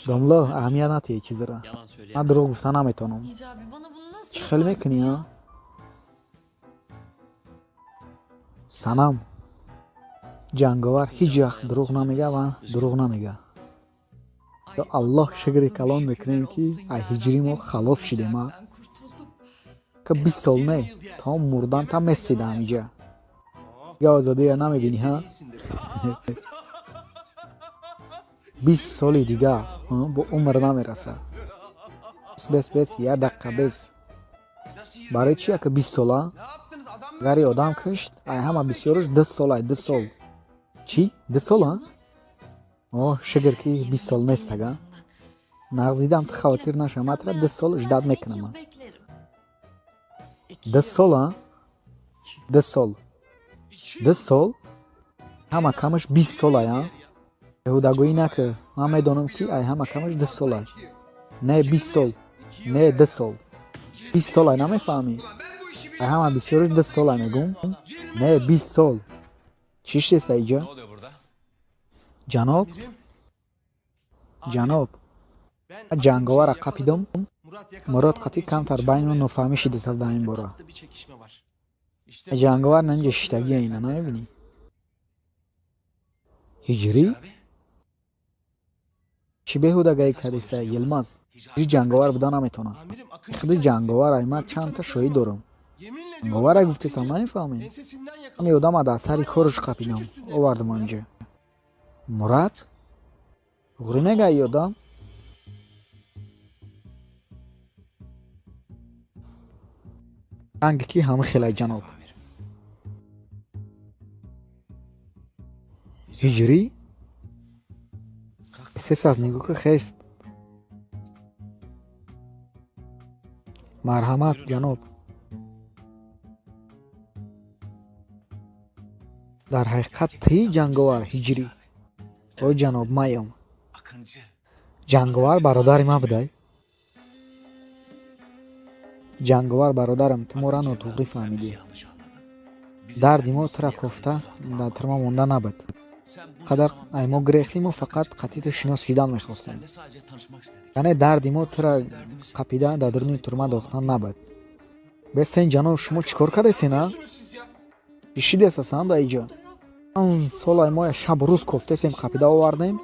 Домло, аҳамият натиҳ чизара. Ман дурӯғ гуфта наметавонам. Чӣ хел мекунӣ, а? Санам, Ҷанговар ҳеҷ вақт дурӯғ намега ва дурӯғ намега. Ё Аллоҳ, шукри калон мекунем, ки ай ҳиҷрӣ мо халос шидем. А ка 20 сол не, то мурдан та местида ҳамиҷа. Дига озодия намебинӣ, ҳа? 20 соли дига бо умр намерасад. Бес, бес, як дақиқа, бес. Барои чи яка 20 сола? Агари одам кушт, ай ҳама бисёраш 2 сол, ай 2 сол. Чӣ? 2 сола? О, шукр, ки 20 сол нест. Ага, нағз дидам. Ту хавотир наша, ман тра 2 сол ждать мекунам. 2 сола, 2 сол, 2 сол, ҳама камаш 20 сола. Я беҳудагӯӣ накӣ, ман медонам, ки ай ҳама камаш 2 сола. Не, 20 сол не, 2 сол, 20 сол, ай намефаҳмӣ? Ай ҳама бисёраш 2 сола мегум. Не, 20 сол. Чӣ шеста иҷа, ҷаноб? Ҷаноб, ҷанговара қапидом. Мурод қатӣ камтар байни нофаҳмӣ шидааст дар ин бора. Ҷанговар нанҷа шиштагия, ина намебинӣ? Ҳиҷрӣ, чӣ беҳудагае кардиса, Йилмаз? Ҳиҷрӣ ҷанговар буда наметавонад. Худи ҷанговар, ай ман чандта шоҳид дорам. Ҷанговара гуфтесам, намефаҳмем. Ҳами одама дар сари кораш қапидам, овардам анҷа. Мурад туғрӣ мега и одам? Ранги ки ҳама хелай, ҷаноб. Ҳиҷрӣ сес аз нигоҳ ки хест. Марҳамат, ҷаноб. Дар ҳақиқат тии ҷанговар, ҳиҷрӣ? О, ҷаноб, маём. Ҷанговар бародари ман будай. Ҷанговар бародарам, ту моро нотуғрӣ фаҳмидӣ. Дарди мо тура кофта дар тирма монда набуд. Қадар ай мо гирехтӣ, мо фақат қатъи шинос шидан мехостем. Яъне дарди мо тура қапида дар дуруни турма дохтан набуд. Бесен, ҷаноб, шумо чӣ кор кардесен, а? Чӣ шидесасан дар иҷа? Солай мо шабу рӯз кофтесем, қапида овардем,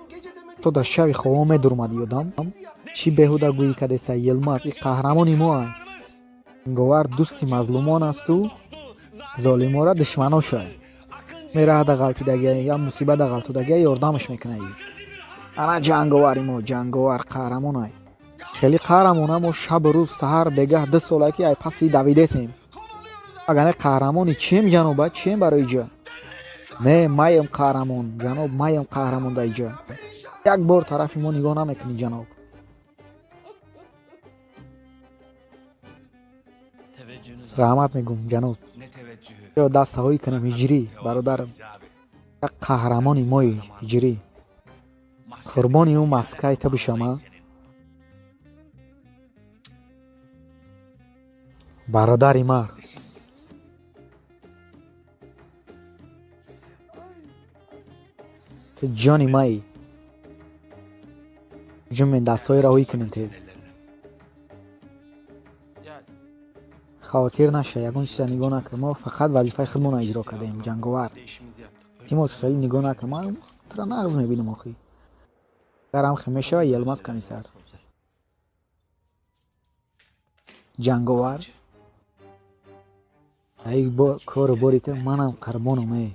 то дар шаби хобо медурмадӣ одам. Чӣ беҳудагӯӣ кардеса, Йилмаз? И қаҳрамони мо ай. Ҷанговар дӯсти мазлумон асту золимора душманошай. Мераҳада ғалтидагия я мусибата ғалтудагия, ёрдамаш мекунаи. Ана ҷанговари мо, ҷанговар қаҳрамонай. Хеле қаҳрамона. Мо шабу рӯз, саҳар бегаҳ 2 сола ки ай паси давидесем. Агане қаҳрамони чием, ҷаноба, чием барои иҷа? Не, маем қаҳрамон, ҷаноб, маем қаҳрамон дар иҷа. Як бор тарафи мо нигоҳ намекунӣ, ҷаноб. Раҳмат мегӯм, ҷаноб. Ё даст ҳавоӣ кунам, ҳиҷрӣ бародарам, як қаҳрамони мои. Ҳиҷрӣ, қурбони ӯ маскай та бишама, бародари ма. Ту ҷони маи. Ҷумен, дастҳои раҳоӣ кунен тез. Хавотир наша, ягон чиза нигоҳ накун, мо фақат вазифаи худмонро иҷро кардаем. Ҷанговар, тимоз, хеле нигоҳ накун, ман тура нағз мебинам охӣ. Гарам хе мешава, Йилмаз комиссар. Ҷанговар, ай кору бори ту манам қурбонам э.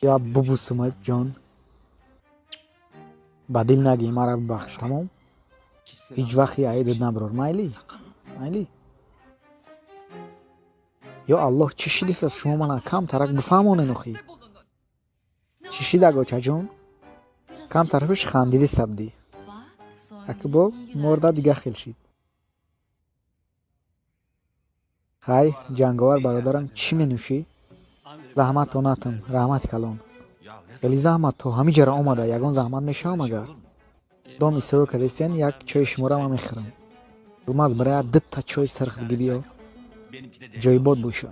Я бубусумат, ҷон. Ба дил нагӣ, маро бубахш, тамом? Ҳеҷ вақт аидат наброр, майли? Майли? Ё Аллоҳ, чӣ шидисаст? Шумо мана камтарак бифаҳмонен охӣ. Чӣ шидаг, очаҷон? Камтар пеш хандиди сабдӣ. Аки бо морда дига хел шид. Хай, ҷанговар бародарам, чӣ менӯшӣ? Заҳматто натам, раҳмати калон. Хеле заҳмат то ҳамин ҷара омада, ягон заҳмат мешавам агар? Дом исрор кардесен, як чойи шуморо ман мехӯрам. Йилмаз, бирая дитта чой сирх биги биё. Ҷойбод боша.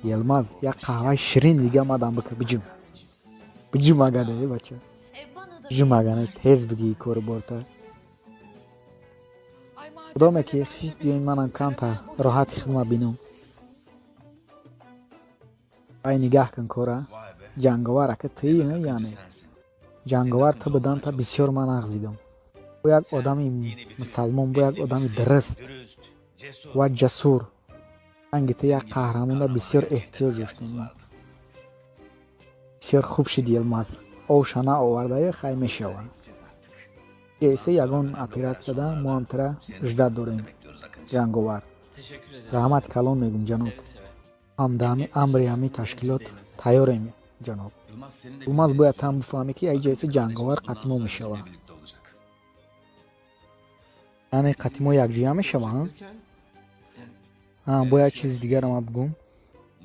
Йилмаз, як қаҳваи ширин дига мадам бика, биҷум. Биҷум агане, бача. Биҷум агане, тез биги кору борта. Худоме ки хишт, биёин, манам камтар роҳати худма бинам. Ай нигаҳ кун кора. Ҷанговар ака тӣ, яъне. Ҷанговар ту будан та бисёр ман нағз дидам. Бу як одами мусалмон, бу як одами дурст ва ҷасур. Ранги ту як қаҳрамонда бисёр эҳтиёҷ доштем мо. Бисёр хуб шид Йилмаз. Овша наовардае хай мешава. Эсе ягон оператсияда мо ҳам тура ждат дорем. Ҷанговар. Раҳмат калон мегум ҷаноб. Ҳамдами амри ҳами ташкилот тайёрем ҷаноб. Йилмаз бояд ҳам бифаҳме ки айҷа эсе ҷанговар қатъи мо мешава. Яъне қатъи мо якҷоя мешава, ҳа? Ҳа, бояд чизи дигарам бигӯм.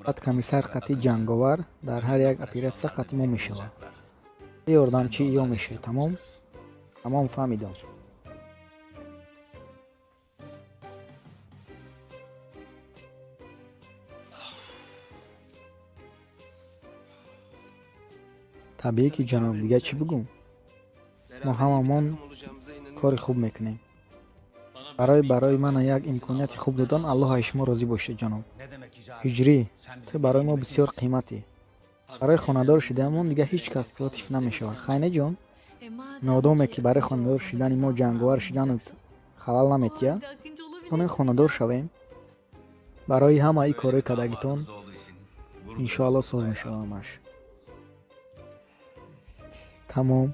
Баъд комиссар қатъи ҷанговар дар ҳар як оператсия қатъи мо мешава. Ёрдамчи ё мешавӣ, тамом? Тамом, фаҳмидам. Табиӣ ки ҷаноб, дига чӣ бигӯм? Мо ҳамамон кори хуб мекунем. Барои мана як имконияти хуб додан Аллоҳ аз шумо розӣ бошад, ҷаноб. Ҳиҷрӣ, ту барои мо бисёр қиматӣ. Барои хонадор шиданамон дига ҳеҷ кас против намешавад. Хай не ҷон? Нодоме ки барои хонадор шидани мо ҷанговар шиданат халал наметиҳад, метавонем хонадор шавем. Барои ҳамаи корҳои кардагитон иншоаллоҳ соз мешавад ҳамаш. Тамом.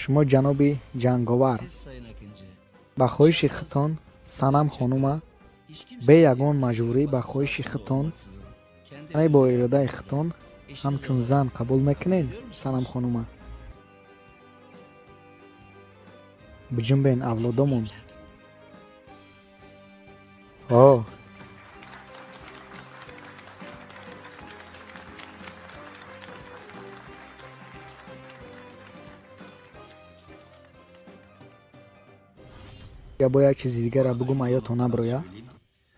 Шумо ҷаноби ҷанговар, ба хоҳиши худтон Санам хонума бе ягон маҷбурӣ ба хоҳиши худтон, яъне бо иродаи худтон ҳамчун зан қабул мекунед Санам хонума? Биҷунбен авлодомон. О, я бояд чизи дигарро бигӯм, аёто наброя.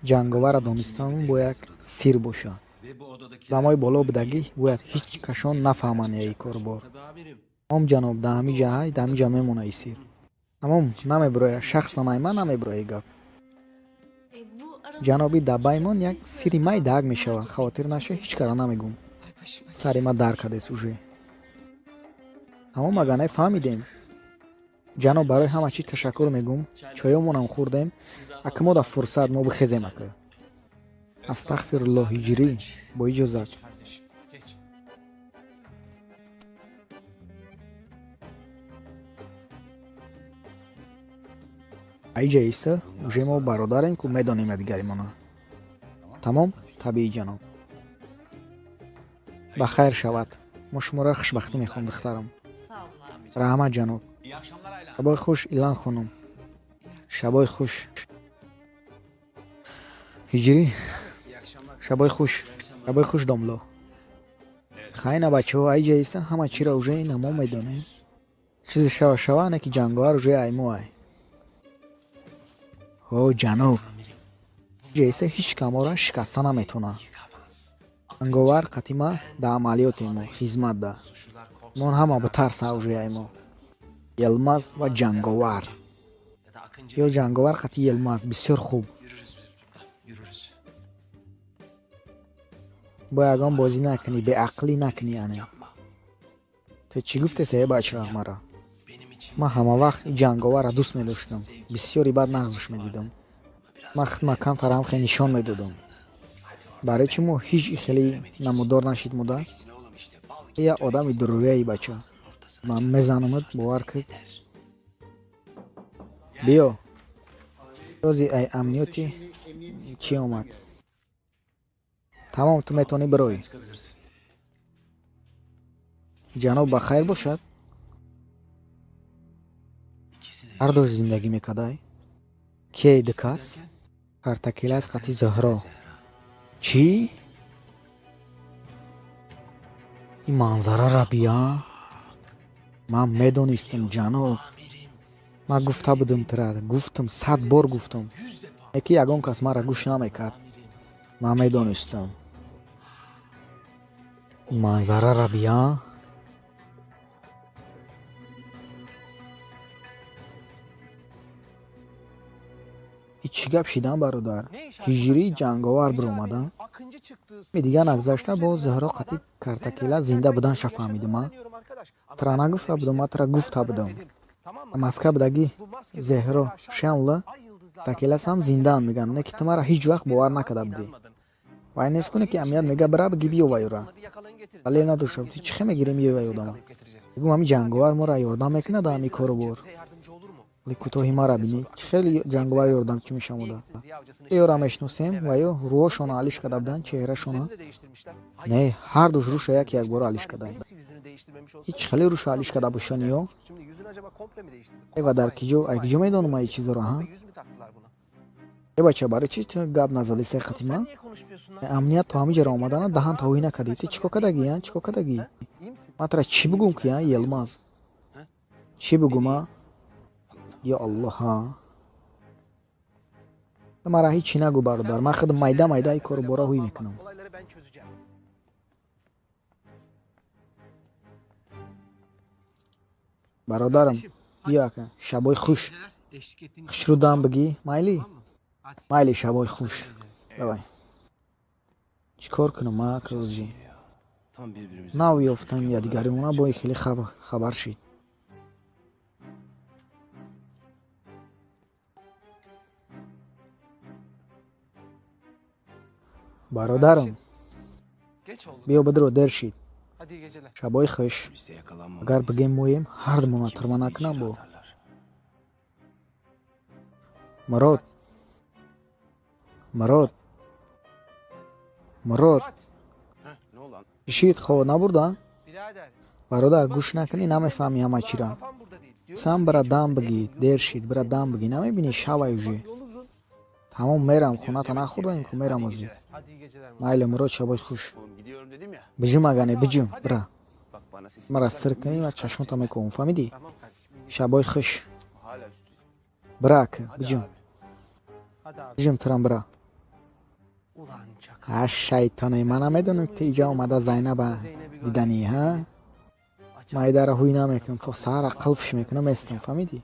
Ҷанговарро донистан бояд сир бошад. Одамои боло будагӣ бояд ҳеҷ кашон нафаҳманд яи корбор. Тамом ҷаноб, дар ҳамин ҷа ҳай, дар ҳамин ҷа мемона и сир. Тамом, намеброя, шахсан ай ман намеброя и гап. Ҷаноби дабаймон як сири май даак мешавад. Хавотир наша, ҳеҷ кара намегӯм. Сари ма дар кардес уже. Тамом, агар не фаҳмидем. Ҷаноб, барои ҳама чиз ташаккур мегӯм. Чойомонам хӯрдем. Ака мо дар фурсат мо бихезем ака. Астағфируллоҳ, ҳиҷрӣ, бо иҷозат. Аиҷа иса, уже мо бародарем ку медонем якдигаримона. Тамом, табиӣ ҷаноб. Ба хайр шавад. Мо шуморо хушбахтӣ мехоҳем, духтарам. Раҳмат ҷаноб. Шабои хуш, Илан хонум. Шабои хуш. Ҳиҷрӣ. Шабои хуш. Шабои хуш, домло. Хайна бачаҳо, аиҷа иса ҳама чиро уже ина мо медонем. Чизе шава шава, не ки ҷанговар уже ай мо ай. О, ҷаноб. Аиҷа иса ҳеҷ камора шикаста наметавонад. Ҷанговар қатима дар амалиёте мо, хизмат да. Мон ҳама битарса уже ай мо. Йилмаз ва ҷанговар. Ё ҷанговар қати Йилмаз бисёр хуб. Бо ягон бозӣ накунӣ, беақлӣ накунӣ яъне. Ту чӣ гуфтеса э бача мара? Ман ҳама вақт ин ҷанговарро дӯст медоштам. Бисёри бад нағзаш медидам. Ман худма камтар ҳам хеле нишон медодам. Барои чӣ мо ҳеҷ хеле намудор нашид муда? Я одами дурӯяи бача. Ман мезанамат, бовар кун. Биё. Ёзи ай амниёти чӣ омад? Тамом, ту метавонӣ бироӣ. Ҷаноб ба хайр бошад? Ҳардуш зиндагӣ мекардай? Кие ду кас? Картакелас қати Зуҳро. Чӣ? Ин манзараро бия? Ман медонистам, ҷаноб. Ман гуфта будам тура, гуфтам, 100 бор гуфтам. Яки ягон кас маро гӯш намекард. Ман медонистам. Ин манзараро бия? И чӣ гап шидан, бародар? Ҳиҷрии ҷанговар биромада? Дига нагузашта боз Зуҳро қатъи картакела зинда буданша фаҳмидум, а? Тра нагуфта будум, ма тра гуфта будум. Маска будаги Зеҳро Шенла такелас ҳам зиндаам меган, не ки ту мара ҳеҷ вақт бовар накарда будӣ. Вай нест куне ки амният мега бира биги биё вайёра. Далел надошта будӣ, чӣ хе мегирем ё вай одама? Мегум ҳами ҷанговар моро ёрдам мекунад ҳами кору бор. Вале кӯтоҳи мара бинӣ, чӣ хеле ҷанговар ёрдам чӣ мешавода. Ёра мешиносем ва ё рӯҳошона алиш карда буданд, чеҳрашона. Не, ҳардуш рӯша як якбора алиш кардаем. Ҳеҷ хеле рӯша алиш карда бошанд ё? Ва дар киҷо, ай киҷо медонам ай чизоро, ҳа? Э бача, барои чӣ ту гап назадӣ се қати ман? Амният то ҳамин ҷаро омадана даҳан тавҳӣ накардӣ. Ту чӣ кор кардагӣ, а? Чӣ кор кардагӣ? Ман тра чӣ бугум ки, а, Йилмаз? Чӣ бугум, а? Ё Аллоҳ, ҳа? Ту мара ҳеҷ чӣ нагӯ, бародар. Ман худ майда майда ин кору бора ҳуй мекунам. Бародарам, биё ака, шабои хуш. Хушрӯ дам бигӣ, майли? Майли, шабои хуш. Давай. Чӣ кор кунам, а, кӯзҷи? Tam birbirimize Нав kavuşmuşken ёфтам bu da ядигаримона düşman бои хеле хабар шид. Бародарам, биё бидро, дер шид. Шабои хуш. Polise Агар yakalanmamalıyız. бигем моем, ҳардумона Kimse тирма de накунам içeri бо. atarlar. Мурод. Мурод. Мурод. Ne oldu lan? Чӣ шид, хоб набурда? Бародар, гӯш накунӣ, намефаҳмӣ ҳама чира. Сам бира дам бигӣ, дер шид, бира дам бигӣ. Намебинӣ шавай уже. Тамом мерам, хоната нахӯрдаем ку мерам озӣ. Майли, Мурод, шабои хуш. Oğlum gidiyorum dedim ya. Биҷум агане, биҷум, бира. Bak bana sesini Мара çıkarma. сир кунӣ ва чашмота мекӯҳам, фаҳмидӣ? Шабои хуш. Hala üstü. Бира ака, Hadi биҷум. abi. Биҷум турам бира. А шайтоне, ман намедонам ки ту иҷа омада Зайнаба диданӣ, ҳа? Ман идара ҳуй намекунам, то саҳара қилфш мекунам, местам, фаҳмидӣ?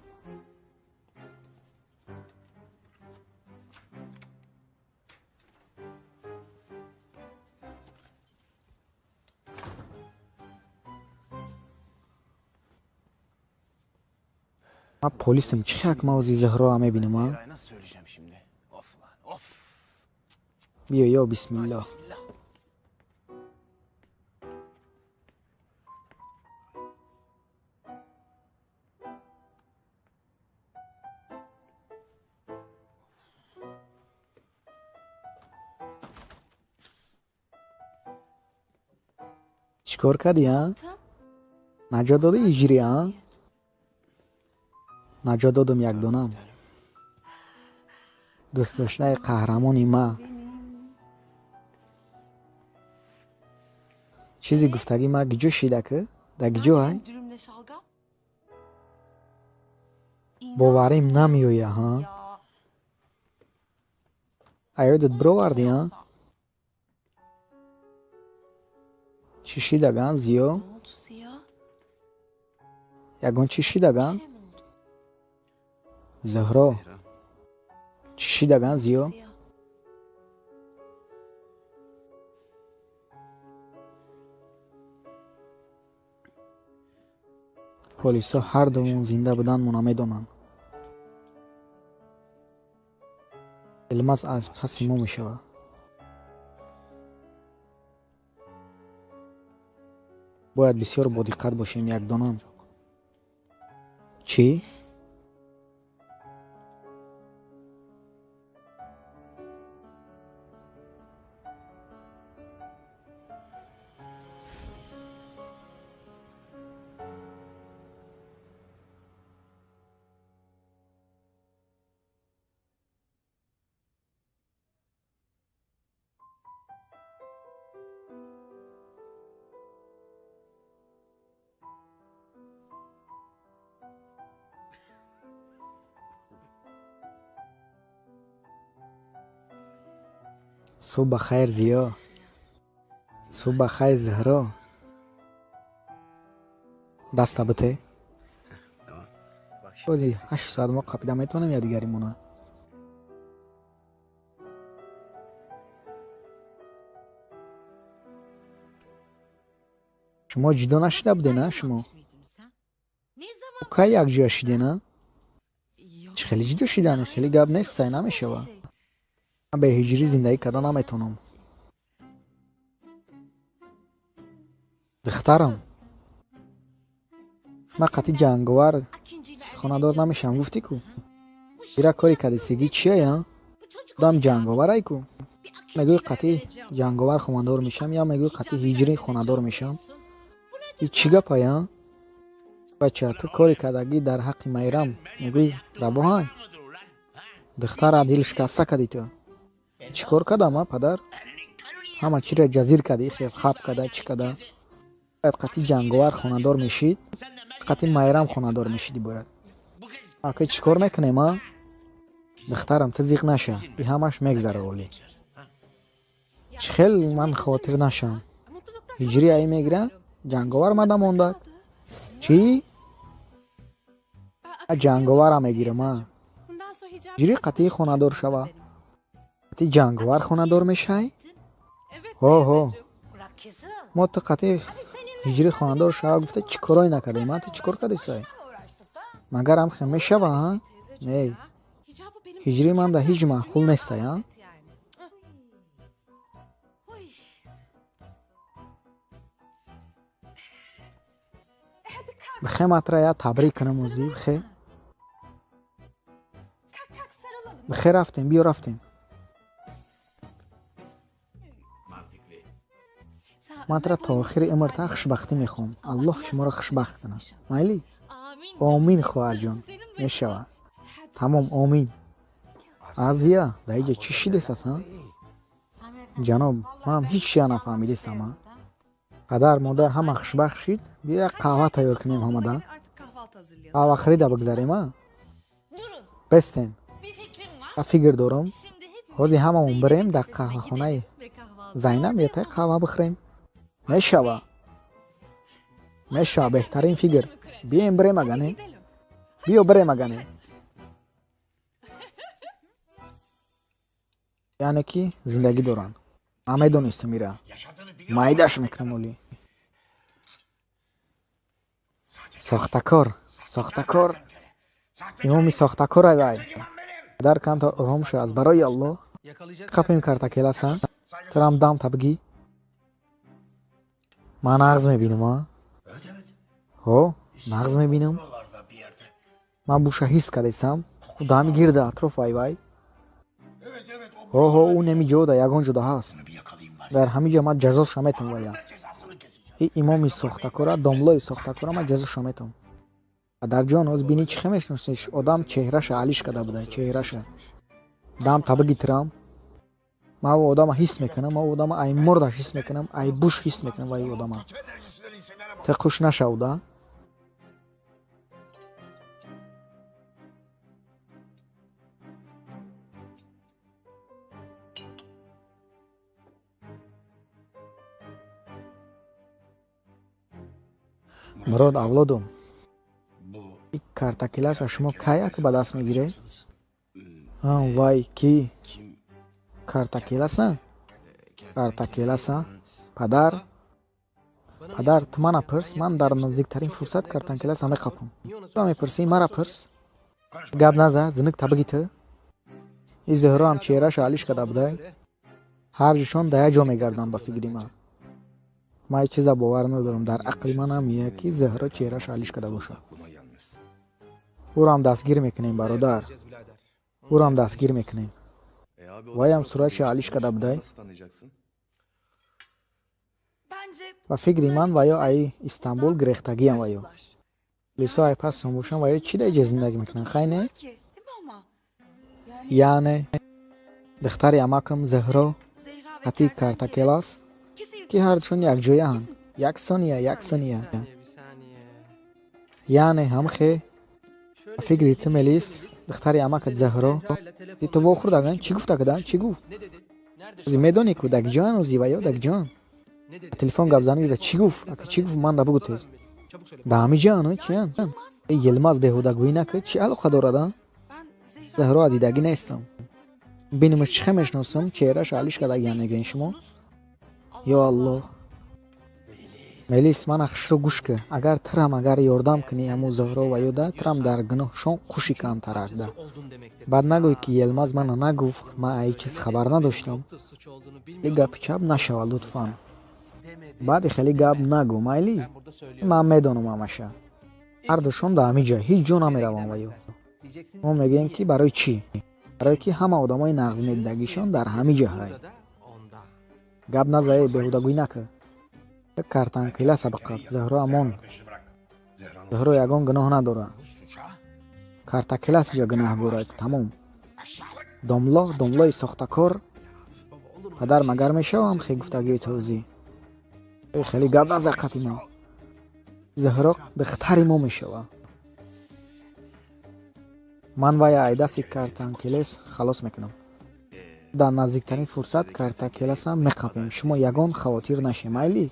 Ман полисам, чӣ хак ма ози Зуҳрора мебинам, а? Zehra'ya nasıl söyleyeceğim şimdi? Of lan of. Биё, ё бисмиллоҳ. Bismillah. Чӣ кор кардӣ, а? Наҷот додӣ иҷри, а? Наҷот додум якдонам. Дӯстдоштаи қаҳрамони ма. Чизи гуфтагӣ ма гиҷо шида ки? Да гиҷо ай? Dürümle şalgam. Боварим намеоя, ҳа? Ya. Аёдат бировардӣ, а? Чӣ шидаган, Зиё? Ne oldu Ziya? Ягон чӣ шидаган? Bir şey mi oldu? Зуҳро, Zehra. чӣ шидаган, Зиё? Ziya. Полисҳо ҳардумон зинда буданмона медонанд. Илмаз аз паси мо мешавад. Бояд бисёр бодиққат бошем, якдонам. Чӣ? Субҳ ба хайр, Зиё. Субҳ ба хайр, Зуҳро. Даста бите. Bak şimdi. Бози 8 соат мо қапида метавонем якдигаримона. Шумо ҷудо нашида будена шумо? Кай якҷоя шидена? Чӣ хеле ҷудо шидани? Хеле гап нестай, намешава. Ман бе ҳиҷрӣ зиндагӣ карда наметавонам. Духтарам, ман қатъи ҷанговар хонадор намешавам, гуфтӣ ку? Ира кори кадисигӣ чия? Одам ҷанговарай ку? Мегӯи қатъи ҷанговар хонадор мешавам, я мегӯи қатъи ҳиҷрӣ хонадор мешавам. И чӣ гапая? Бача, ту кори кардагӣ дар ҳаққи Майрам мегӯи рабоҳай? Духтара дилшикаста кардӣ ту. Чӣ кор кардам, а падар? Ҳама чиро ҷазир кардӣ, хел хаб карда, чӣ карда? Бояд қатъи ҷанговар хонадор мешид, қатъи Майрам хонадор мешидӣ бояд. Ака чӣ кор мекунем, а? Духтарам, ту зиқ наша, и ҳамаш мегзара олӣ. Чӣ хел ман хотир нашам? Ҳиҷрӣ аи мегира, ҷанговар мада мондак. Чӣ? Ҷанговарам мегирам, а? Ҳиҷрӣ қатъи хонадор шава. Қатъи ҷанговар хонадор мешай? Ҳо, ҳо. Мо ту қатъи ҳиҷрӣ хонадор шава гуфта чӣ корое накардем, а? Ту чӣ кор кардисай? Магар ҳам хел мешава, а? Не. Ҳиҷрӣ ман да ҳеҷ маъқул нестай, а? Бихе матра я табрик кунам ӯзи, бихе. Бихе рафтем, биё рафтем. Ман тура то охири умрта хушбахтӣ мехоҳам. Аллоҳ шуморо хушбахт кунад. Майли? Омин, хоҳарҷон. Мешава. Тамом, омин. Азия, дар иҷа чӣ шидесас, а? Ҷаноб, ман ҳеҷ чия нафаҳмидесам, а? Падар, модар ҳама хушбахт шид, биё як қаҳва тайёр кунем ҳамада. Қаҳва харида бигзарем, а? Бестен. Я фикр дорам. Ҳозир ҳамамон бирем дар қаҳвахонаи Зайнаб ятаи қаҳва бихӯрем. Мешава. Мешава, беҳтарин фикр. Биёем бирем агане. Биё бирем агане. Яъне ки зиндагӣ доранд. Ман медонистам ира. Майдаш мекунам олӣ. Сохтакор, сохтакор. Имоми сохтакор ай вай. Падар камтар ором шав аз барои Аллоҳ. Қапим картакеласа. Турам дам табгӣ. Ман нағз мебинам, а? Ҳо, нағз мебинам. Ман буша ҳис кардесам. Дами гирда атроф ай вай. Ҳо, ҳо, ӯ неми ҷода, ягон ҷода ҳаст. Дар ҳамин ҷо ман ҷазоша метам вая. И имоми сохтакора, домлои сохтакора ман ҷазоша метам. Падарҷон, ҳоз бинӣ чӣ хел мешиносиш? Одам чеҳраша алиш карда буда, чеҳраша. Дам табиги тирам. Ман ӯ одама ҳис мекунам, ман ӯ одама ай мурдаш ҳис мекунам, ай буш ҳис мекунам вай одама. Ту хуш нашав, да? Мурод, авлодум, картакелаша шумо кай як ба даст мегиред? Вай, ки? Картакеласа? Картакеласа? Падар? Падар, ту мана пирс, ман дар наздиктарин фурсат картакеласа меқапам. Чаро мепирсӣ? Мара пирс. Гап наза, зинук табиги ту. И Зуҳро ҳам чеҳраша алиш карда будай. Ҳарҷишон дар як ҷо мегарданд ба фикри ман. Ман ҳеҷ чиза бовар надорам. Дар ақли ман намеяд, ки Зуҳро чеҳраша алиш карда бошад. Ӯро ҳам дастгир мекунем, бародар. Ӯро ҳам дастгир мекунем. Вайам суратша алиш карда будай. Ба фикри ман ваё аи Истанбул гирехтагиам ваё. Лисо ай пассон бошам ваё чӣ дар иҷа зиндагӣ мекунанд, хай не? Яъне духтари амакам Зуҳро қатъи картакелас, ки ҳардушон якҷояанд. Як сония, як сония. Яъне ҳамхе ба фикри ту Мелис, духтари амакат Зуҳро, ту вохӯрдаган чӣ гуфта када? Чӣ гуфт? Медонӣ ку дагиҷоян ози ваё дагиҷоян? Телефон гап занӣ да чӣ гуфт? Ака чӣ гуфт? Ман да бугу тез. Да ҳамиҷоян, чиян? Йилмаз беҳудагӯӣ накард, чӣ алоқа дорад, а? Зуҳро дидагӣ нестам. Бинамаш чӣ хел мешиносам, чеҳраша алиш кардагиам мегӯед шумо? Ё Аллоҳ. Мелис, мана хушрӯ гӯш кӣ. Агар тирам агар ёрдам кунӣ ҳаму Зуҳро ва ёда, тирам дар гуноҳшон қуши камтаракда. Баъд нагӯй, ки Елмаз мана нагуфт, ман ай чиз хабар надоштам. И гапи чап нашава, лутфан. Баъди хеле гап нагӯ, майли? Ман медонам ҳамаша. Ҳардушон дар ҳамин ҷо ҳеҷ ҷо намераванд ва ё. Мо мегӯем, ки барои чӣ? Барое ки ҳама одамои нағзмедидагишон дар ҳамин ҷо ҳай. Гап назае, беҳудагӯӣ накӣ. Картанкила сабақат. Зуҳро амон. Зуҳро ягон гуноҳ надорад. Картакилас ҷа гунаҳгорад. Тамом. Домло, домлои сохтакор. Падар магар мешавам хе гуфтагии тозӣ. Хеле гап наза қати мо. Зуҳро духтари мо мешава. Ман вая ай дасти картанкелес халос мекунам. Дар наздиктарин фурсат картакеласам меқапем. Шумо ягон хавотир нашед, майли?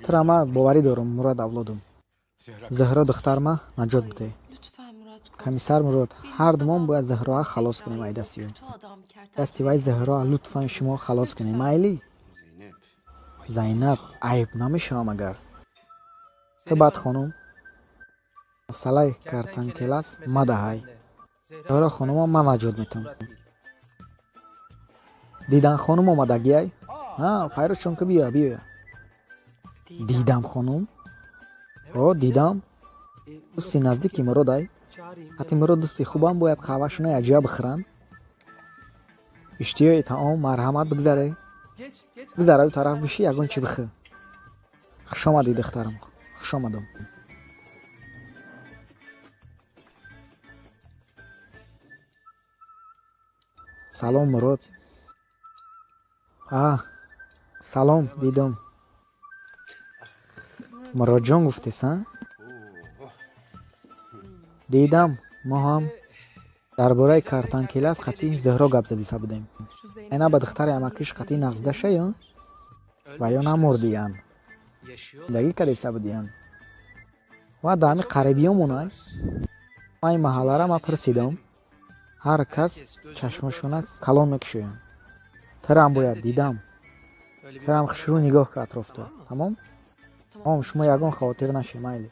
Тира ма боварӣ дорам, Мурод авлодум. Зуҳро духтарма наҷот бидеҳ. Комиссар Мурод, ҳар думон бояд Зуҳроа халос кунем ай дасти ӯ. Дасти вай Зуҳроа лутфан шумо халос кунем, майли? Зайнаб, айб намешавам агар. Ту баъд хонум, масъалаи картанкелас мадаҳай. Зуҳро хонума ман наҷот метам. Дидан хонум омадагиай? Ҳа, файрӯзшон ки биё, биё. Дидам хонум? О, дидам. Дӯсти наздики Муродай. Ҳатти Мурод дӯсти хубам бояд қаҳвашона якҷоя бихӯранд. Иштиёи таом, марҳамат бигзаре. Бигзар ӯ тараф биши, ягон чӣ бихӯ. Хуш омадӣ, духтарам. Хуш омадам. Салом, Мурод. А, салом, дидам. Муродҷон гуфтес, а? Дидам, мо ҳам дар бораи картанкелас қатъи Зуҳро гап задиса будем. Айна ба духтари амакиш қатъи нағзида шая? Ва ё намурдиянд? Зиндагӣ кардеса будиянд? Ва дар ҳами қарибиёмонай? Ман ин маҳаллара ма пурсидам. Ҳар кас чашмошона калон мекушоянд. Тирам бояд дидам. Тирам хушрӯ нигоҳ ка атрофто. Тамом? Тамом, шумо ягон хавотир нашед, майли.